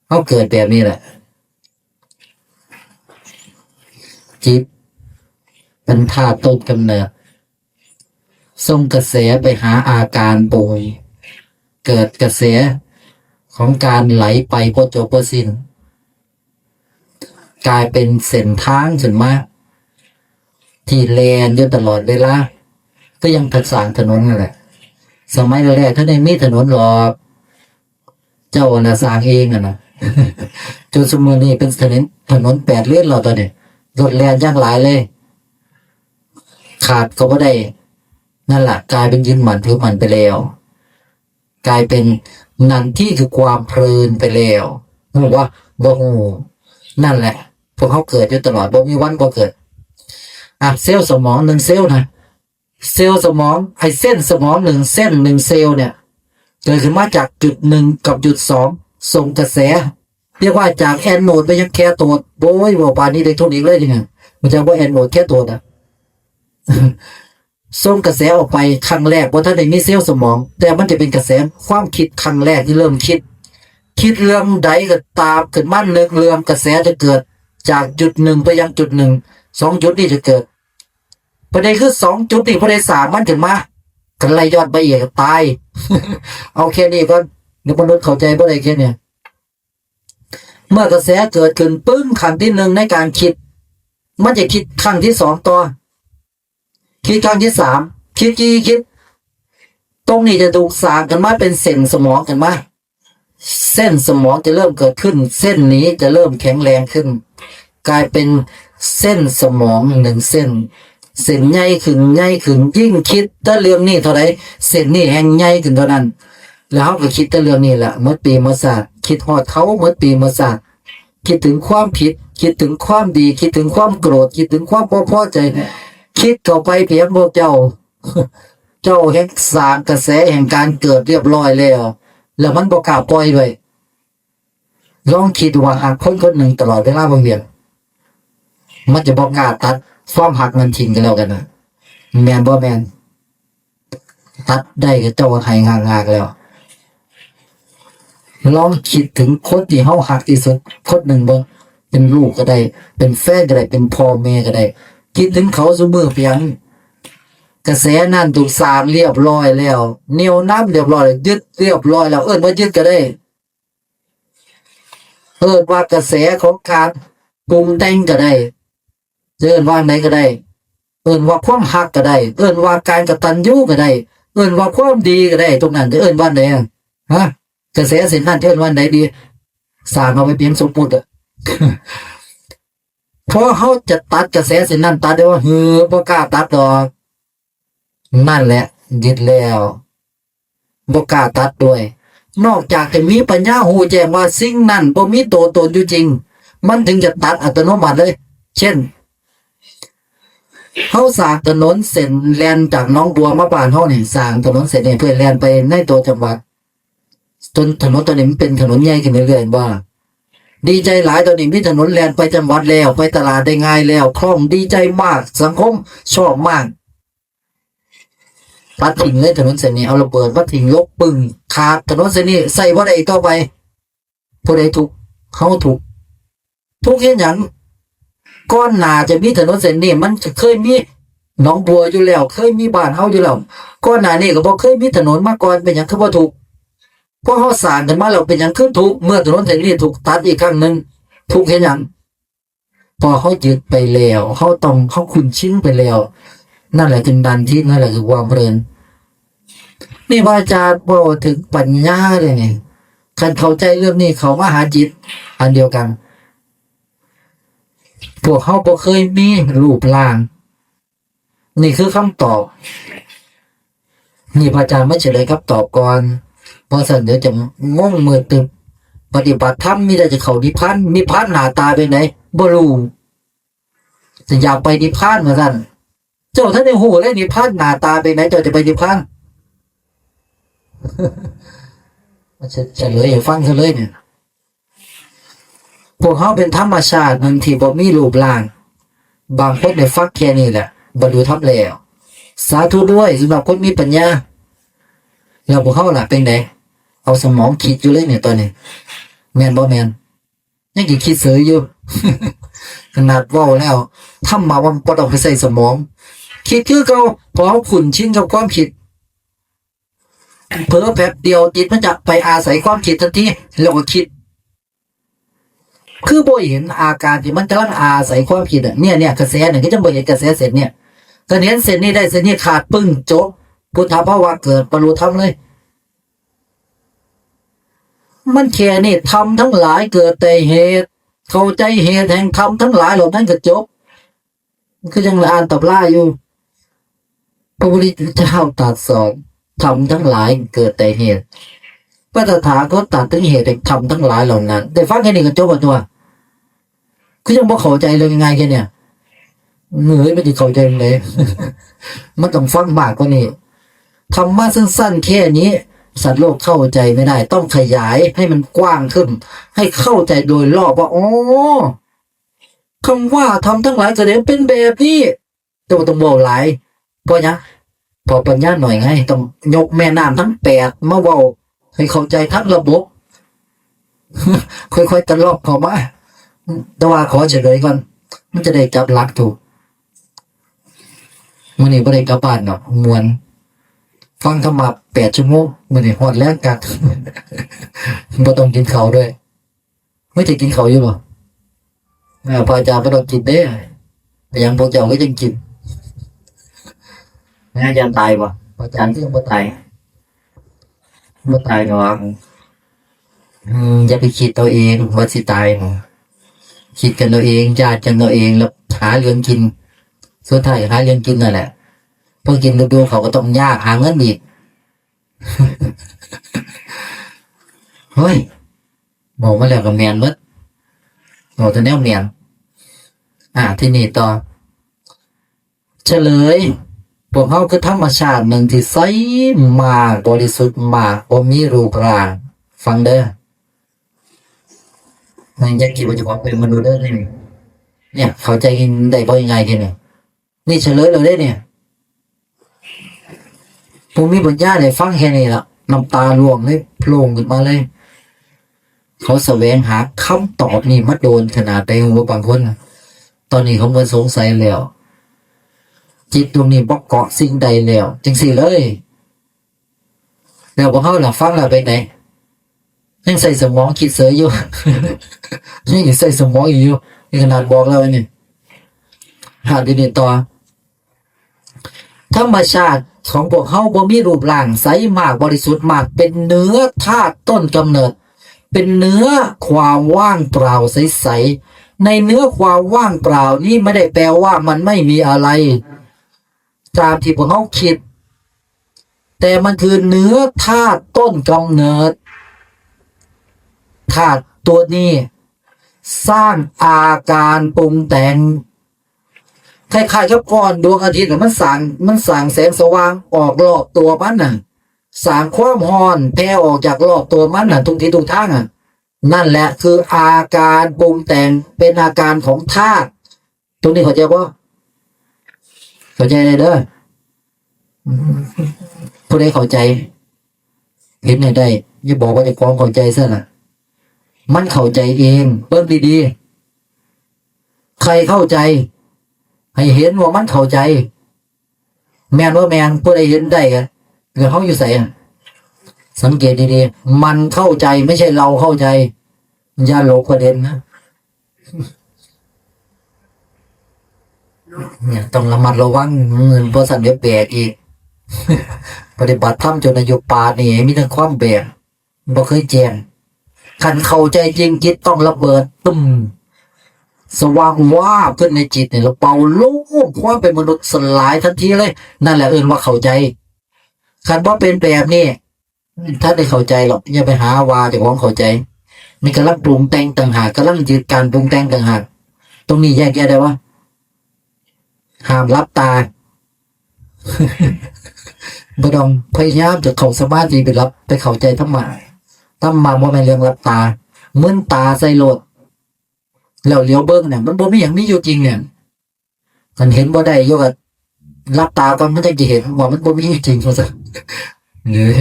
เขาเกิดแบบนี้แหละ จิตเป็นธาตุต้นกำเนิด ส่งกระแสไปหาอาการปรุง เกิดกระแสของการไหลไปบ่จบบ่สิ้น กลายเป็นเส้นทางขึ้นมา ที่แล่นอยู่ตลอดเวลา ก็ยังสร้างถนนนั่นแหละ สมัยแรกๆ ท่านได้มีถนนหรอก เจ้าน่ะสร้างเองอะนะ จนสมัยนี้เป็นถนน ถนนแปดเลนแล้วตอนนี้ รถแล่นอย่างหลายเลย ขาดก็บ่ได้ นั่นแหละ กลายเป็นยึดมั่นถือมั่นไปแล้ว กลายเป็นนันทิคือความเพลินไปแล้ว ฮู้บ่ บ่ฮู้ นั่นแหละ พวกเขาเกิดอยู่ตลอด บ่มีวันบ่เกิด อ่ะ เซลล์สมองหนึ่งเซลล์นะ เซลล์สมอง ไอ้เส้นสมองหนึ่งเส้น หนึ่งเซลล์เนี่ย เกิดขึ้นมาจากจุดหนึ่งกับจุดสอง ส่งกระแส เรียกว่าจากแอนโนดไปยังแคโทด โอ้ย เว้าปานนี้ได้ทุนอีกเลยทีนี้ มันจะว่าแอนโนดแคโทดอะ ส่งกระแสออกไปครั้งแรก บ่ทันได้มีเซลล์สมอง แต่มันจะเป็นกระแสความคิดครั้งแรกที่เริ่มคิด คิดเรื่องใดก็ตาม ขึ้นมานึกเรื่อง กระแสจะเกิดจากจุดหนึ่งไปยังจุดหนึ่ง สองจุดนี้จะเกิด ประเด็นคือสองจุดนี้ ผู้ใดสร้างมันขึ้นมา กันไล่ยอดไปอีก ตาย เอาแค่นี้ก่อน เดี๋ยวมนุษย์เข้าใจบ่ได้แค่เนี้ย เมื่อกระแสเกิดขึ้นปึ้ง ครั้งที่หนึ่งในการคิด มันจะคิดครั้งที่สองต่อ คิดครั้งที่สาม คิด คิด คิด ตรงนี้จะถูกสร้างกันมาเป็นเส้นสมองกันมา เส้นสมองจะเริ่มเกิดขึ้น เส้นนี้จะเริ่มแข็งแรงขึ้น กลายเป็นเส้นสมองหนึ่งเส้น เส้นใหญ่ขึ้น ใหญ่ขึ้น ยิ่งคิดแต่เรื่องนี้เท่าใด เส้นนี้แฮงใหญ่ขึ้นเท่านั้น แล้วเราก็คิดแต่เรื่องนี้แหละ หมดปีหมดชาติ คิดฮอดเขา หมดปีหมดชาติ คิดถึงความผิด คิดถึงความดี คิดถึงความโกรธ คิดถึงความบ่พอใจ คิดเข้าไปเพียงพวกเจ้า เจ้าแฮงสร้างกระแสแห่งการเกิดเรียบร้อยแล้ว แล้วมันบ่กล้าปล่อยไว้ ลองคิดว่าหากคนคนหนึ่งตลอดเวลาบ่เวียน มันจะบ่กล้าตัดความฮักนั้นทิ้งกันแล้วกันนะ แม่นบ่แม่น ตัดได้ก็เจ้าว่าให้งากๆแล้ว ลองคิดถึงคนที่เฮาฮักที่สุดคนหนึ่งเบิ่ง เป็นลูกก็ได้ เป็นแฟนก็ได้ เป็นพ่อแม่ก็ได้ คิดถึงเขาซุมื้อเพียง กระแสนั้นถูกสร้างเรียบร้อยแล้ว เหนี่ยวนำเรียบร้อย ยึดเรียบร้อยแล้ว เอิ้นว่ายึดก็ได้ เอิ้นว่ากระแสของการปรุงแต่งก็ได้ เอิ้นว่าไหนก็ได้ เอิ้นว่าความฮักก็ได้ เอิ้นว่าการกตัญญูก็ได้ เอิ้นว่าความดีก็ได้ ตรงนั้นจะเอิ้นว่าไหนอะ ฮะ กระแสเส้นนั้นจะเอิ้นว่าไหนดี สร้างเอาไปเปลี่ยนสมมุติอะ พอเฮาจะตัดกระแสเส้นนั้นตัดได้ว่า หือ บ่กล้าตัดดอก นั่นแหละ ยึดแล้ว บ่กล้าตัดด้วย นอกจากจะมีปัญญาฮู้แจ้งว่าสิ่งนั้นบ่มีตัวตนอยู่จริง มันถึงจะตัดอัตโนมัติเลย เช่น เฮาสร้างถนนเส้นแล่นจากหนองบัวมาบ้านเฮานี่ สร้างถนนเส้นนี้เพื่อแล่นไปในตัวจังหวัด จนถนนตัวนี้มันเป็นถนนใหญ่ขึ้นเรื่อยๆ บ่ ดีใจหลาย ตอนนี้มีถนนแล่นไปจังหวัดแล้ว ไปตลาดได้ง่ายแล้ว คล่อง ดีใจมาก สังคมชอบมาก ตัดทิ้งเลยถนนเส้นนี้ เอาระเบิดมาทิ้ง ลกปึ้ง ขาด ถนนเส้นนี้ใช้บ่ได้อีกต่อไป ผู้ใดทุกข์ เฮาทุกข์ ทุกข์เฮ็ดหยัง ก่อนหน้าจะมีถนนเส้นนี้ มันก็เคยมีหนองบัวอยู่แล้ว เคยมีบ้านเฮาอยู่แล้ว ก่อนหน้านี้ก็บ่เคยมีถนนมาก่อน เป็นหยังคือบ่ทุกข์ พอเฮาสร้างขึ้นมาแล้ว เป็นหยังคือทุกข์ เมื่อถนนเส้นนี้ถูกตัดอีกครั้งหนึ่ง ทุกข์เฮ็ดหยัง พอเฮายึดไปแล้ว เฮาต้อง เฮาคุ้นชินไปแล้ว นั่นแหละจึงดันที่ นั่นแหละคือความเพลิน นี่พระอาจารย์เว้าถึงปัญญาเลยนี่ คันเข้าใจเรื่องนี้ เข้ามาหาจิตอันเดียวกัน พวกเฮาบ่เคยมีรูปร่าง นี่คือคำตอบ นี่พระอาจารย์มาเฉลยคำตอบก่อน เพราะฉะนั้นเดี๋ยวจะงงมืดตึ๊บ ปฏิบัติธรรมมีแต่จะเข้านิพพาน นิพพานหน้าตาเป็นไง บ่รู้ จะอยากไปนิพพานว่าซั่น เจ้าท่านได้ฮู้เลยนิพพานหน้าตาเป็นไง เจ้าจะไปนิพพาน มาเฉลยให้ฟังซะเลยเนี่ย พวกเฮาเป็นธรรมชาติหนึ่งที่บ่มีรูปร่าง บางคนได้ฟังแค่นี้แหละ บรรลุธรรมแล้ว สาธุด้วยสำหรับคนมีปัญญา แล้วพวกเฮาล่ะเป็นไง เอาสมองคิดอยู่เลยเนี่ยตอนนี้ แม่นบ่แม่น ยังสิคิดเสยอยู่ ขนาดเว้าแล้ว ธรรมะมันบ่ต้องไปใส่สมอง คิดคือเก่า เพราะเฮาคุ้นชินกับความคิด เผลอแป๊บเดียวจิตมันจะไปอาศัยความคิดทันที แล้วก็คิด คือบ่เห็นอาการที่มันกำลังอาศัยความคิดอะ เนี่ย เนี่ย กระแสเนี่ย ก็จั่งบ่เห็นกระแสเส้นเนี่ย คันเห็นเส้นนี้ได้ เส้นนี้ขาด ปึ้ง จบ พุทธภาวะเกิด บรรลุธรรมเลย มันแค่นี้ ธรรมทั้งหลายเกิดแต่เหตุ เข้าใจเหตุแห่งธรรมทั้งหลายเหล่านั้นก็จบ คือยังอ่านตำราอยู่ พระพุทธเจ้าตรัสสอน ธรรมทั้งหลายเกิดแต่เหตุ พระตถาคตตรัสถึงเหตุแห่งธรรมทั้งหลายเหล่านั้น ได้ฟังแค่นี้ก็จบแล้วตัว คือยังบ่เข้าใจเรื่องง่ายๆแค่เนี่ย เฮ้ย มันจะเข้าใจยังไง มันต้องฟังมากกว่านี้ ธรรมะสั้นๆแค่นี้ สัตว์โลกเข้าใจไม่ได้ ต้องขยายให้มันกว้างขึ้น ให้เข้าใจโดยรอบว่า อ๋อ คำว่าธรรมทั้งหลายเกิดเป็นแบบนี้ แต่ว่าต้องเว้าหลาย เพราะหยัง เพราะปัญญาหน่อยไง ต้องยกแม่น้ำทั้งแปดมาเว้าให้เข้าใจทั้งระบบ ค่อยๆตะลอกเข้ามา แต่ว่าขอเฉลยก่อน มันจะได้จับหลักถูก มื้อนี้บ่ได้กลับบ้านดอก ม่วน ฟังธรรมะแปดชั่วโมง มื้อนี้ฮอดแลงคัก บ่ต้องกินข้าวด้วย ไม่จะกินข้าวอยู่บ่ เออ พระอาจารย์บ่ต้องกินเด้ เป็นหยังพวกเจ้าก็ยังกิน อาจารย์ตายบ่ พระอาจารย์ก็ยังบ่ตาย บ่ตายดอก อืม อย่าไปคิดเอาเองว่าสิตายนะ คิดกันเอาเอง ญาติกันเอาเอง แล้วหาเรื่องกิน สุดท้ายหาเรื่องกินนั่นแหละ พอกินดูๆเขาก็ต้องยากหาเงินอีก เฮ้ย บอกมาแล้วก็แม่นหมด บอกแต่แนวแม่น อ่า ทีนี้ต่อ เฉลย พวกเฮาคือธรรมชาติหนึ่งที่ใสมาก บริสุทธิ์มาก บ่มีรูปร่าง ฟังเด้อ มันอย่าคิดว่าเจ้าของเป็นมนุษย์เด้อนี่ เนี่ย เข้าใจได้บ่ง่ายๆทีนี้ นี่เฉลยแล้วเด้เนี่ย ผู้มีปัญญาได้ฟังแค่นี้ละ น้ำตาร่วงเลย โพล่งขึ้นมาเลย เขาแสวงหาคำตอบนี่มาโดนขนาดใด หัวบางคนน่ะ ตอนนี้เขาบ่สงสัยแล้ว จิตดวงนี้บ่เกาะสิ่งใดแล้ว จังซี่เลย แล้วพวกเฮาล่ะ ฟังแล้วเป็นไง ยังใส่สมองคิดเสยอยู่ ยังใส่สมองอยู่ นี่ขนาดบอกแล้วนี่ หาทีนี้ต่อ ธรรมชาติของพวกเฮาบ่มีรูปร่างใสมาก บริสุทธิ์มาก เป็นเนื้อธาตุต้นกำเนิด เป็นเนื้อความว่างเปล่าใสๆ ในเนื้อความว่างเปล่านี้ไม่ได้แปลว่ามันไม่มีอะไร ตามที่พวกเฮาคิด แต่มันคือเนื้อธาตุต้นกำเนิด ธาตุตัวนี้ สร้างอาการปรุงแต่ง คล้ายๆกับก้อนดวงอาทิตย์น่ะ มันสร้าง มันสร้างแสงสว่างออกรอบตัวมันน่ะ สร้างความร้อนแผ่ออกจากรอบตัวมันน่ะ ทุกทิศทุกทางอ่ะ นั่นแหละคืออาการปรุงแต่ง เป็นอาการของธาตุ ตรงนี้เข้าใจบ่ เข้าใจเลยเด้อ ผู้ใดเข้าใจ เห็นให้ได้ อย่าบอกว่าเจ้าของเข้าใจซะล่ะ มันเข้าใจเอง เบิ่งดีๆ ใครเข้าใจ ให้เห็นว่ามันเข้าใจ แม่นว่าแม่น ผู้ใดเห็นได้ก็เกิดเขาอยู่ใส่ สังเกตดีๆ มันเข้าใจ ไม่ใช่เราเข้าใจ อย่าหลบประเด็นนะ เนี่ย ต้องระมัดระวัง เงินบ่ซั่นเดี๋ยวแบกอีก ปฏิบัติธรรมจนอายุป่านนี้มีแต่ความแบก บ่เคยแจ้ง คันเข้าใจจริงจิตต้องระเบิด ตุ้ม สว่างวาบขึ้นในจิตเนี่ย แล้วเป่าโล่งความเป็นมนุษย์สลายทันทีเลย นั่นแหละเอิ้นว่าเข้าใจ คันบ่เป็นแบบนี้ ท่านได้เข้าใจหรอก อย่าไปหาว่าเจ้าของเข้าใจ มันกำลังปรุงแต่งต่างหาก กำลังยึดการปรุงแต่งต่างหาก ตรงนี้แยกแยะได้ว่า ห้ามหลับตา บ่ต้องพยายามจะเข้าสมาธิไปหลับ ไปเข้าใจธรรมะ ธรรมะบ่แม่นเรื่องหลับตา มึนตาใส่โลด แล้วเหลียวเบิ่งเนี่ย มันบ่มีหยังมีอยู่จริงเนี่ย คันเห็นบ่ได้อยู่ก็หลับตาก่อน มันจั่งสิเห็นว่ามันบ่มีอยู่จริง ว่าซั่น หรือ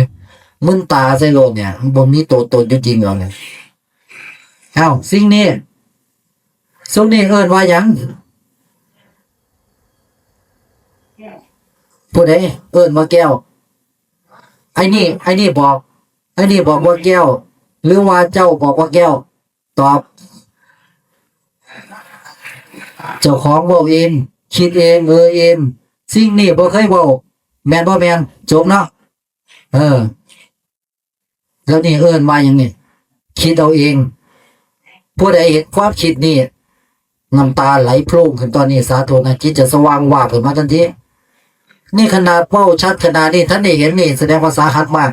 มึนตาใส่โลดเนี่ย มันบ่มีตัวตนอยู่จริงหรอกเนี่ย เอ้า สิ่งนี้ สิ่งนี้เอิ้นว่าหยัง ผู้ใดเอิ้นว่าแก้ว ไอ้นี่ ไอ้นี่บอก ไอ้นี่บอกว่าแก้ว หรือว่าเจ้าบอกว่าแก้ว ตอบ เจ้าของเว้าเอง คิดเอง เออเอง สิ่งนี้บ่เคยเว้า แม่นบ่แม่น จบเนาะ เออ แล้วนี่เอิ้นว่าหยังนี่ คิดเอาเอง ผู้ใดเห็นความคิดนี่ น้ำตาไหลโพร่งขึ้นตอนนี้ สาธุนะ จิตจะสว่างวาบขึ้นมาทันที นี่ขนาดเว้าชัดขนาดนี้ ท่านได้เห็นนี่ แสดงว่าสาหัสมาก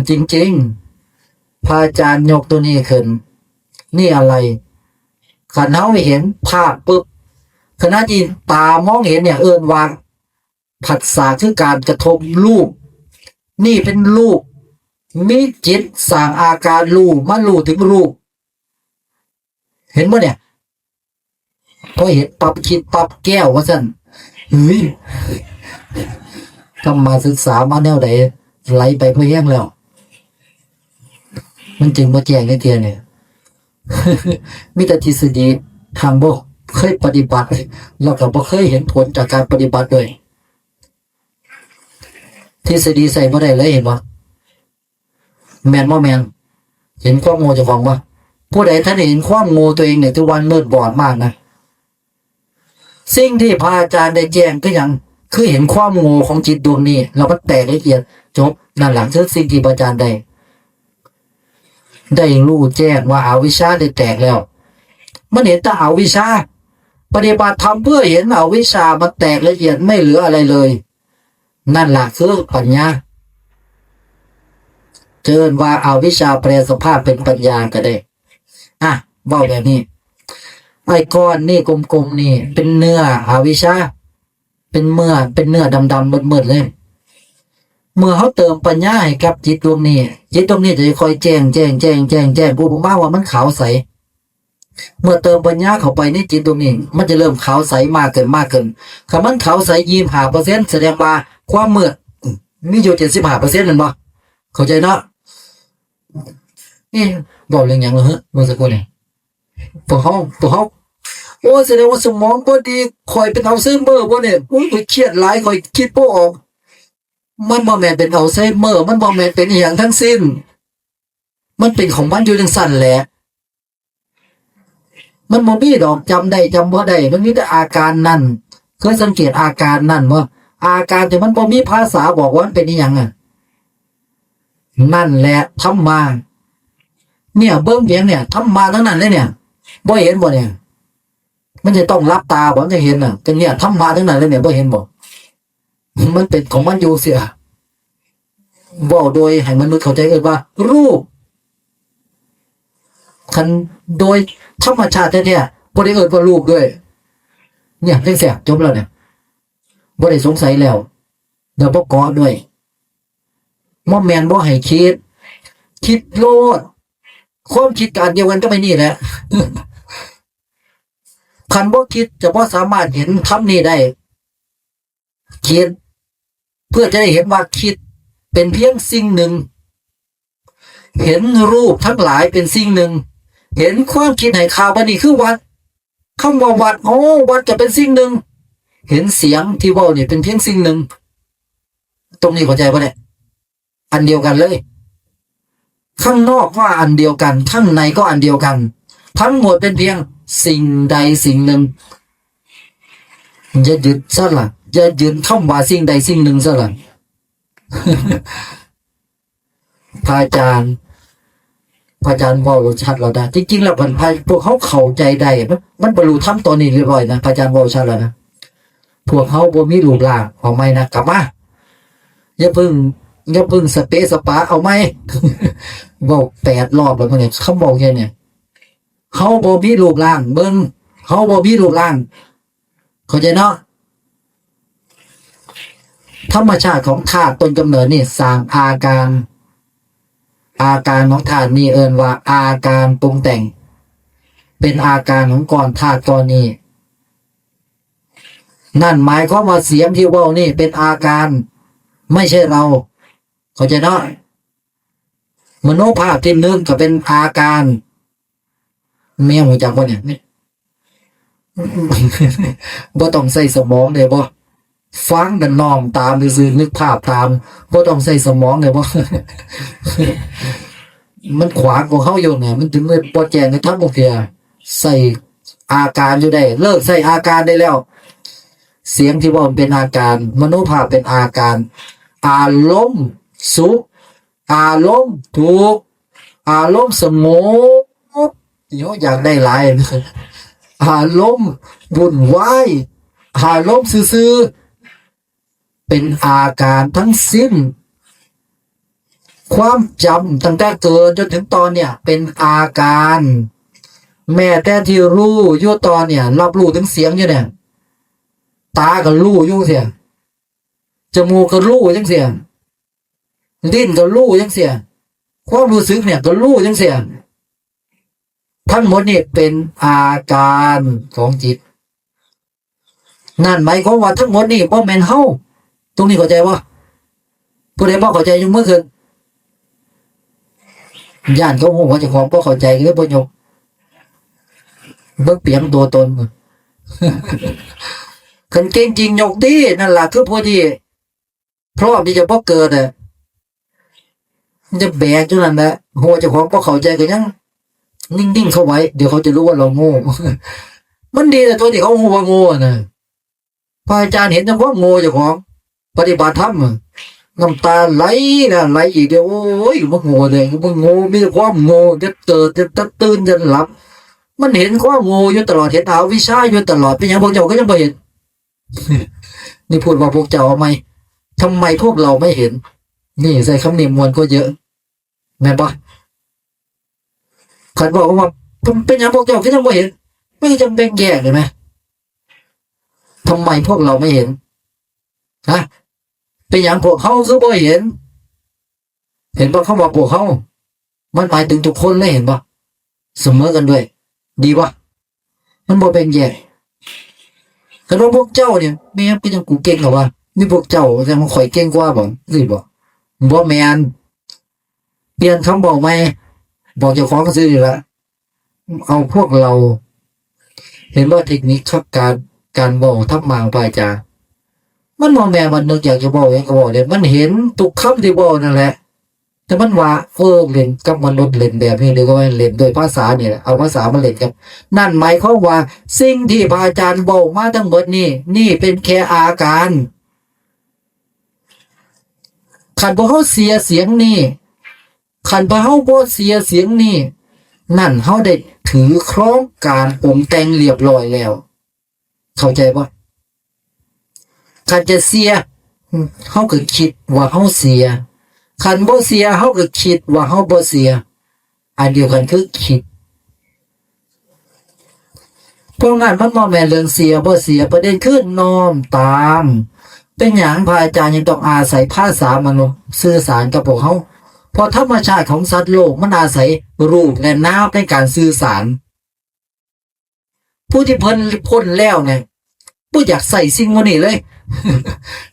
จริงๆ พระอาจารย์ยกตัวนี้ขึ้น นี่อะไร คันเฮาเห็นภาพปุ๊บ ขณะที่ตามองเห็นเนี่ย เอิ้นว่า ผัสสะคือการกระทบรูป นี่เป็นรูป มีจิตสร้างอาการรู้ มารู้ถึงรูป เห็นบ่เนี่ย พอเห็นปั๊บคิดปั๊บแก้วว่าซั่น เฮ้ย ธรรมะศึกษามาแนวใด ไหลไปพอแฮงแล้ว มันจึงบ่แจ้งจักเทื่อเนี่ย มีแต่ทฤษฎี หากบ่เคยปฏิบัติ แล้วก็บ่เคยเห็นผลจากการปฏิบัติด้วย ทฤษฎีใช้บ่ได้เลย เห็นบ่ แม่นบ่แม่น เห็นความโง่เจ้าของบ่ ผู้ใดทันได้เห็นความโง่ตัวเองเนี่ย ถือว่ามืดบอดมากนะ สิ่งที่พระอาจารย์ได้แจ้งคือหยัง คือเห็นความโง่ของจิตดวงนี้ แล้วมันแตกละเอียด จบ นั่นล่ะคือสิ่งที่พระอาจารย์ได้ ได้รู้แจ้งว่าอาวิชชาได้แตกแล้ว มันเห็นแต่อวิชชา ปฏิบัติธรรมเพื่อเห็นอวิชชามันแตกละเอียดไม่เหลืออะไรเลย นั่นล่ะคือปัญญา เอิ้นว่าอวิชชาแปลสภาพเป็นปัญญาก็ได้ อ่ะ เว้าแบบนี้ ไอ้ก้อนนี่กลมๆนี่ เป็นเนื้ออวิชชา เป็นเมื่อ เป็นเนื้อดำๆมืดๆเลย เมื่อเฮาเติมปัญญาให้กับจิตดวงนี้ จิตดวงนี้จะค่อยแจ้ง แจ้ง แจ้ง แจ้ง แจ้ง ผู้ผมว่าว่ามันขาวใส เมื่อเติมปัญญาเข้าไปในจิตดวงนี้ มันจะเริ่มขาวใสมากขึ้น มากขึ้น คันมันขาวใสยี่สิบห้าเปอร์เซ็นต์ แสดงว่าความมืดมีอยู่เจ็ดสิบห้าเปอร์เซ็นต์ แม่นบ่ เข้าใจเนาะ เอ๊ะ เว้าเรื่องหยังล่ะเหรอ เมื่อสักครู่นี่ พวกเฮา พวกเฮา โอ้ แสดงว่าสมองบ่ดี ข้อยเป็นอัลไซเมอร์บ่เนี่ย โอ้ย ข้อยเครียดหลาย ข้อยคิดบ่ออก มันบ่แม่นเป็นอัลไซเมอร์ มันบ่แม่นเป็นอีหยังทั้งสิ้น มันเป็นของมันอยู่จั่งซั้นแหละ มันบ่มีดอกจำได้จำบ่ได้ มันมีแต่อาการนั่น เคยสังเกตอาการนั่นบ่ อาการที่มันบ่มีภาษาบอกว่ามันเป็นอีหยังอะ นั่นแหละธรรมะ เนี่ย เบิ่งเพียงเนี่ย ธรรมะทั้งนั้นเลยเนี่ย บ่เห็นบ่เนี่ย มันจะต้องหลับตาบ่ มันจะเห็นน่ะ แต่เนี่ย ธรรมะทั้งนั้นเลยเนี่ย บ่เห็นบ่ มันเป็นของมันอยู่เสีย เว้าโดยให้มนุษย์เข้าใจเอิ้นว่า รูป คันโดยธรรมชาติแท้ๆ บ่ได้เอิ้นว่ารูปด้วย เนี่ย จั่งซี้ จบแล้วเนี่ย บ่ได้สงสัยแล้ว แล้วบ่เกาะด้วย บ่แม่นบ่ให้คิด คิดโลด ความคิดก็อันเดียวกันกับไอ้นี่แหละ คันบ่คิดจะบ่สามารถเห็นธรรมนี่ได้ คิด เพื่อจะได้เห็นว่าคิดเป็นเพียงสิ่งหนึ่ง เห็นรูปทั้งหลายเป็นสิ่งหนึ่ง เห็นความคิดให้ข่าวว่านี่คือวัต คำว่าวัต โอ้ วัตก็เป็นสิ่งหนึ่ง เห็นเสียงที่เว้านี่เป็นเพียงสิ่งหนึ่ง ตรงนี้เข้าใจปะเนี่ย อันเดียวกันเลย ข้างนอกว่าอันเดียวกัน ข้างในก็อันเดียวกัน ทั้งหมดเป็นเพียงสิ่งใดสิ่งหนึ่ง อย่ายึดซะละ อย่ายึดคำว่าสิ่งใดสิ่งหนึ่งซะละ พระอาจารย์ พระอาจารย์เว้าชัดแล้วนะ จริงๆ แล้วคันพระ พวกเขาเข้าใจได้ มัน มันบรรลุธรรมตอนนี้เรียบร้อยนะ พระอาจารย์เว้าชัดแล้วนะ พวกเขาบ่มีรูปร่าง เอาใหม่นะ กลับมา อย่าเพิ่ง อย่าเพิ่งสเปะสปะ เอาใหม่ เว้าแปดรอบแล้วเนี่ย คำเว้าแค่เนี่ย เขาบ่มีรูปร่าง เบิ่ง เขาบ่มีรูปร่าง เข้าใจเนาะ ธรรมชาติของธาตุต้นกำเนิดนี่สร้างอาการ อาการของธาตุนี่เอิ้นว่าอาการปรุงแต่ง เป็นอาการของก้อนธาตุก้อนนี้ นั่นหมายความว่าเสียงที่เว้านี่เป็นอาการ ไม่ใช่เรา เข้าใจเนาะ มโนภาพที่นึกก็เป็นอาการ แม่นรู้จักบ่เนี่ย บ่ต้องใช้สมองเด้บ่ ฟังแต่น้อมตามซื่อๆ นึกภาพตาม บ่ต้องใช้สมองเด้บ่ มันขวางของเขาอยู่เนี่ย มันถึงได้บ่แจ้งให้ธรรมจักเทื่อ ใช้อาการอยู่ได้ เลิกใช้อาการได้แล้ว เสียงที่เว้ามันเป็นอาการ มโนภาพเป็นอาการ อารมณ์สุข อารมณ์ทุกข์ อารมณ์สงบ ที่เฮาอยากได้หลาย อารมณ์วุ่นวาย อารมณ์ซื่อๆ เป็นอาการทั้งสิ้น ความจำตั้งแต่เกิดจนถึงตอนเนี่ย เป็นอาการ แม้แต่ที่รู้อยู่ตอนเนี่ย รับรู้ถึงเสียงอยู่เนี่ย ตาก็รู้อยู่จั่งซี้ จมูกก็รู้จั่งซี้ ลิ้นก็รู้จั่งซี้ ความรู้สึกเนี่ยก็รู้จั่งซี้ ทั้งหมดนี่เป็นอาการของจิต นั่นหมายความว่าทั้งหมดนี่บ่แม่นเฮา ตรงนี้เข้าใจบ่ ผู้ใดบ่เข้าใจยกมือขึ้น ย้านเขาฮู้ว่าเจ้าของบ่เข้าใจก็เลยบ่ยก เบิ่งเปียงตัวตน คันเก่งจริงยกติ นั่นล่ะคือผู้ที่พร้อมที่จะบ่เกิดอะ มันจะแบกอยู่นั่นแหละ ฮู้ว่าเจ้าของบ่เข้าใจก็ยังนิ่งๆเข้าไว้ เดี๋ยวเขาจะรู้ว่าเราโง่ มันดีแต่ตัวที่เขาฮู้ว่าโง่น่ะ พระอาจารย์เห็นเจ้าของโง่เจ้าของ ปฏิบัติธรรมอะ น้ำตาไหลนะ ไหลอีกเดียว โอ้ย บ่โง่เลย บ่โง่ มีแต่ความโง่ จะเกิด จะ จะตื่น จะหลับ มันเห็นความโง่อยู่ตลอด เห็นอวิชชาอยู่ตลอด เป็นหยังพวกเจ้าก็ยังบ่เห็น นี่พูดว่าพวกเจ้าเอาไหม ทำไมพวกเราไม่เห็น นี่ใส่คำนี้ม่วนกว่าเยอะ แม่นบ่ คันบอกว่า เป็น เป็นหยังพวกเจ้าก็ยังบ่เห็น ไม่จำเป็นแยกเลยไหม ทำไมพวกเราไม่เห็น ฮะ เป็นหยังพวกเขาคือบ่เห็น เห็นบ่ คำว่าพวกเขา มันหมายถึงทุกคนเลย เห็นบ่ เสมอกันด้วย ดีบ่ มันบ่แบ่งแยก คันว่าพวกเจ้าเนี่ย แม่นคือจั่งกูเก่งเหรอวะ มีพวกเจ้า แต่มันข่อยเก่งกว่าบ่ สิบ่ บ่แม่น เปลี่ยนคำบอกใหม่ บอกเจ้าของซื่อนี่ละ เอาพวกเรา เห็นว่าเทคนิคครับ การ การเว้าธรรมะของพระอาจารย์ มันบ่แม่นว่านึกอยากจะเว้าหยังก็เว้าเลย มันเห็นทุกคำที่เว้านั่นแหละ แต่มันว่า เออ เล่นกับมนุษย์ เล่นแบบนี้ หรือว่าเล่นด้วยภาษานี่แหละ เอาภาษามาเล่นกับ นั่นหมายความว่า สิ่งที่พระอาจารย์เว้ามาทั้งหมดนี่ นี่เป็นแค่อาการ คันบ่เฮาเสียเสียงนี่ คันบ่เฮาบ่เสียเสียงนี่ นั่นเฮาได้ถือครองการปรุงแต่งเรียบร้อยแล้ว เข้าใจบ่ คันจะเสีย เฮาก็คิดว่าเฮาเสีย คันบ่เสีย เฮาก็คิดว่าเฮาบ่เสีย อันเดียวกันคือคิด เพราะงั้นมันบ่แม่นเรื่องเสียบ่เสีย ประเด็นคือน้อมตาม เป็นหยังพระอาจารย์ยังต้องอาศัยภาษามนุษย์สื่อสารกับพวกเฮา เพราะธรรมชาติของสัตว์โลกมันอาศัยรูปและนามในการสื่อสาร ผู้ที่เพิ่นพ้นแล้วเนี่ย บ่อยากใช้สิ่งเหล่านี้เลย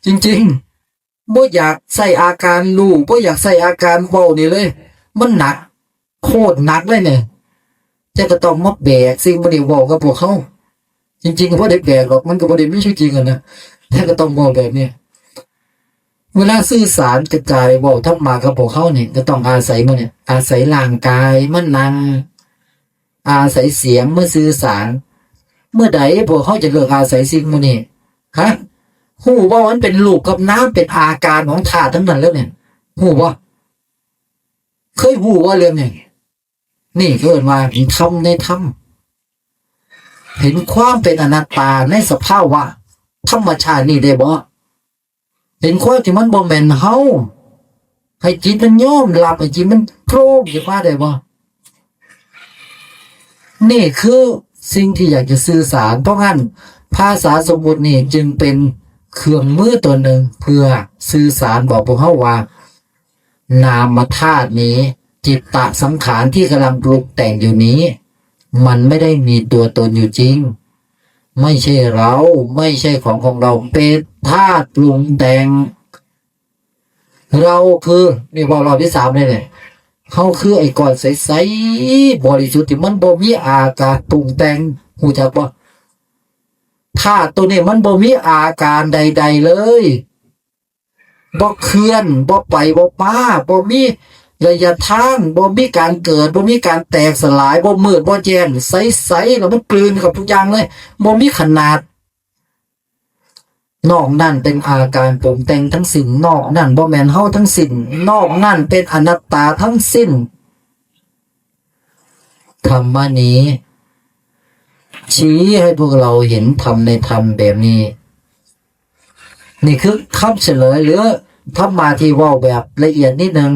จริงๆ บ่อยากใช้อาการรู้ บ่อยากใช้อาการเว้านี่เลย มันหนัก โคตรหนักเลยเนี่ย แต่ก็ต้องมาแบกสิ่งบ่ได้เว้ากับพวกเขา จริงๆก็บ่ได้แบกหรอก มันก็บ่ได้มีชีวิตจริงอะนะ แต่ก็ต้องเว้าแบบนี้ เวลาสื่อสารกระจายเว้าธรรมะกับพวกเขาเนี่ย ก็ต้องอาศัยมันเนี่ย อาศัยร่างกายมันนั่ง อาศัยเสียงมาสื่อสาร เมื่อใดพวกเขาจะเลิกอาศัยสิ่งหมู่นี้ ฮะ ฮู้บ่ว่ามันเป็นรูปกับนาม เป็นอาการของธาตุทั้งนั้นแล้วเนี่ย ฮู้บ่ เคยฮู้บ่เรื่องนี้ นี่เขาเอิ้นว่าเห็นธรรมในธรรม เห็นความเป็นอนัตตาในสภาวะธรรมชาตินี่ได้บ่ เห็นความที่มันบ่แม่นเฮา ให้จิตมันยอมรับ ให้จิตมันโพร่งขึ้นมาได้บ่ นี่คือสิ่งที่อยากจะสื่อสาร เพราะงั้นภาษาสมมุตินี่จึงเป็นเครื่องมือตัวหนึ่งเพื่อสื่อสารบอกพวกเฮาว่า นามธาตุนี้ จิตตสังขารที่กำลังปรุงแต่งอยู่นี้ มันไม่ได้มีตัวตนอยู่จริง ไม่ใช่เรา ไม่ใช่ของของเรา เป็นธาตุปรุงแต่ง เราคือ นี่บอกรอบที่สามเลยเนี่ย เขาคือไอ้ก้อนใสๆบริสุทธิ์ที่มันบ่มีอาการปรุงแต่ง ฮู้จักบ่ ธาตุตัวนี้มันบ่มีอาการใดๆเลย บ่เคลื่อน บ่ไป บ่มา บ่มีระยะทาง บ่มีการเกิด บ่มีการแตกสลาย บ่มืด บ่แจ้ง ใสๆ แล้วมันกลืนกับทุกอย่างเลย บ่มีขนาด นอกนั้นเป็นอาการปรุงแต่งทั้งสิ้น นอกนั้นบ่แม่นเฮาทั้งสิ้น นอกนั้นเป็นอนัตตาทั้งสิ้น ธรรมะนี้ ชี้ให้พวกเราเห็นธรรมในธรรมแบบนี้ นี่คือคำเฉลยหรือธรรมะที่เว้าแบบละเอียดนิดนึง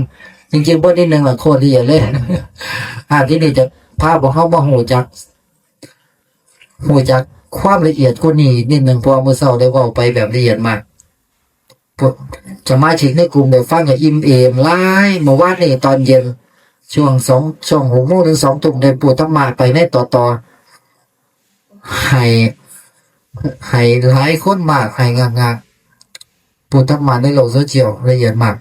จริงๆบ่นิดนึงล่ะ โคตรละเอียดเลย อ่า ที่นี่จะพาพวกเฮามาฮู้จัก ฮู้จักความละเอียดกว่านี้นิดนึง เพราะว่ามื้อเช้าได้เว้าไปแบบละเอียดมาก พวกสมาชิกในกลุ่มได้ฟังก็อิ่มเอมหลาย เมื่อวานนี้ตอนเย็น ช่วงสอง ช่วงหกโมงถึงสองทุ่ม ได้พูดธรรมะไปในต่อๆ ให้ ให้หลายคนมาก ให้งากๆ พูดธรรมะในโลกโซเชียลละเอียดมาก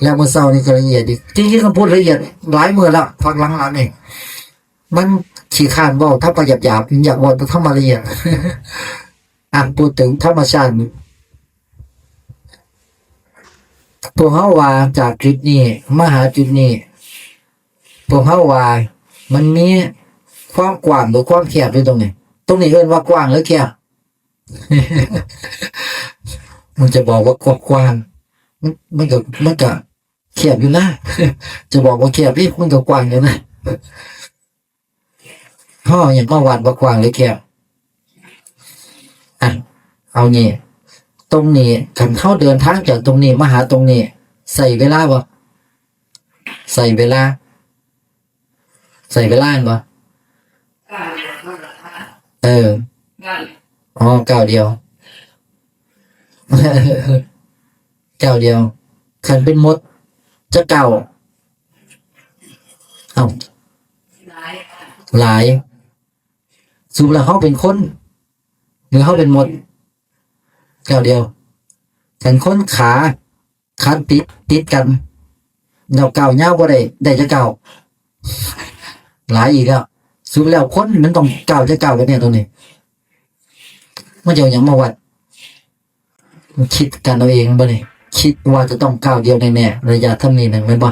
แล้วมื้อเช้านี้ก็ละเอียดอีก จริงๆ คำพูดละเอียดหลายมื้อแล้ว พักหลังๆ นี่ มันขี้คร้านเว้าธรรมะหยาบๆ อยากเว้าแต่ธรรมะละเอียด อ่ะ พูดถึงธรรมชาติ พวกเฮาว่าจากจุดนี้มาหาจุดนี้ พวกเฮาว่ามันมีความกว้างหรือความแคบอยู่ตรงนี้ ตรงนี้เอิ้นว่ากว้างหรือแคบ มันจะบอกว่ากว้างๆ มัน มันก็ มันก็แคบอยู่นะ จะบอกว่าแคบนี่มันก็กว้างอยู่นะ เฮาเอาหยังมาวัดว่ากว้างหรือแคบ อ่ะ เอานี่ ตรงนี้ คันเฮาเดินทางจากตรงนี้มาหาตรงนี้ ใช้เวลาบ่ ใช้เวลา ใช้เวลาแม่นบ่ เออ อ๋อ ก้าวเดียว ก้าวเดียว คันเป็นมด จักก้าว เอ้า หลาย สรุปแล้วเฮาเป็นคน หรือเฮาเป็นมด ก้าวเดียว คันคนขา คันติด ติดกัน แล้วก้าวยาวบ่ได้ ได้จักก้าว หลายอีกแล้ว สรุปแล้วคนมันต้องก้าวจักก้าวกันแน่ตรงนี้ มันจะเอาหยังมาวัด มันคิดกันเอาเองบ่นี่ คิดว่าจะต้องก้าวเดียวแน่ๆ ระยะทางนี้นั่นแม่นบ่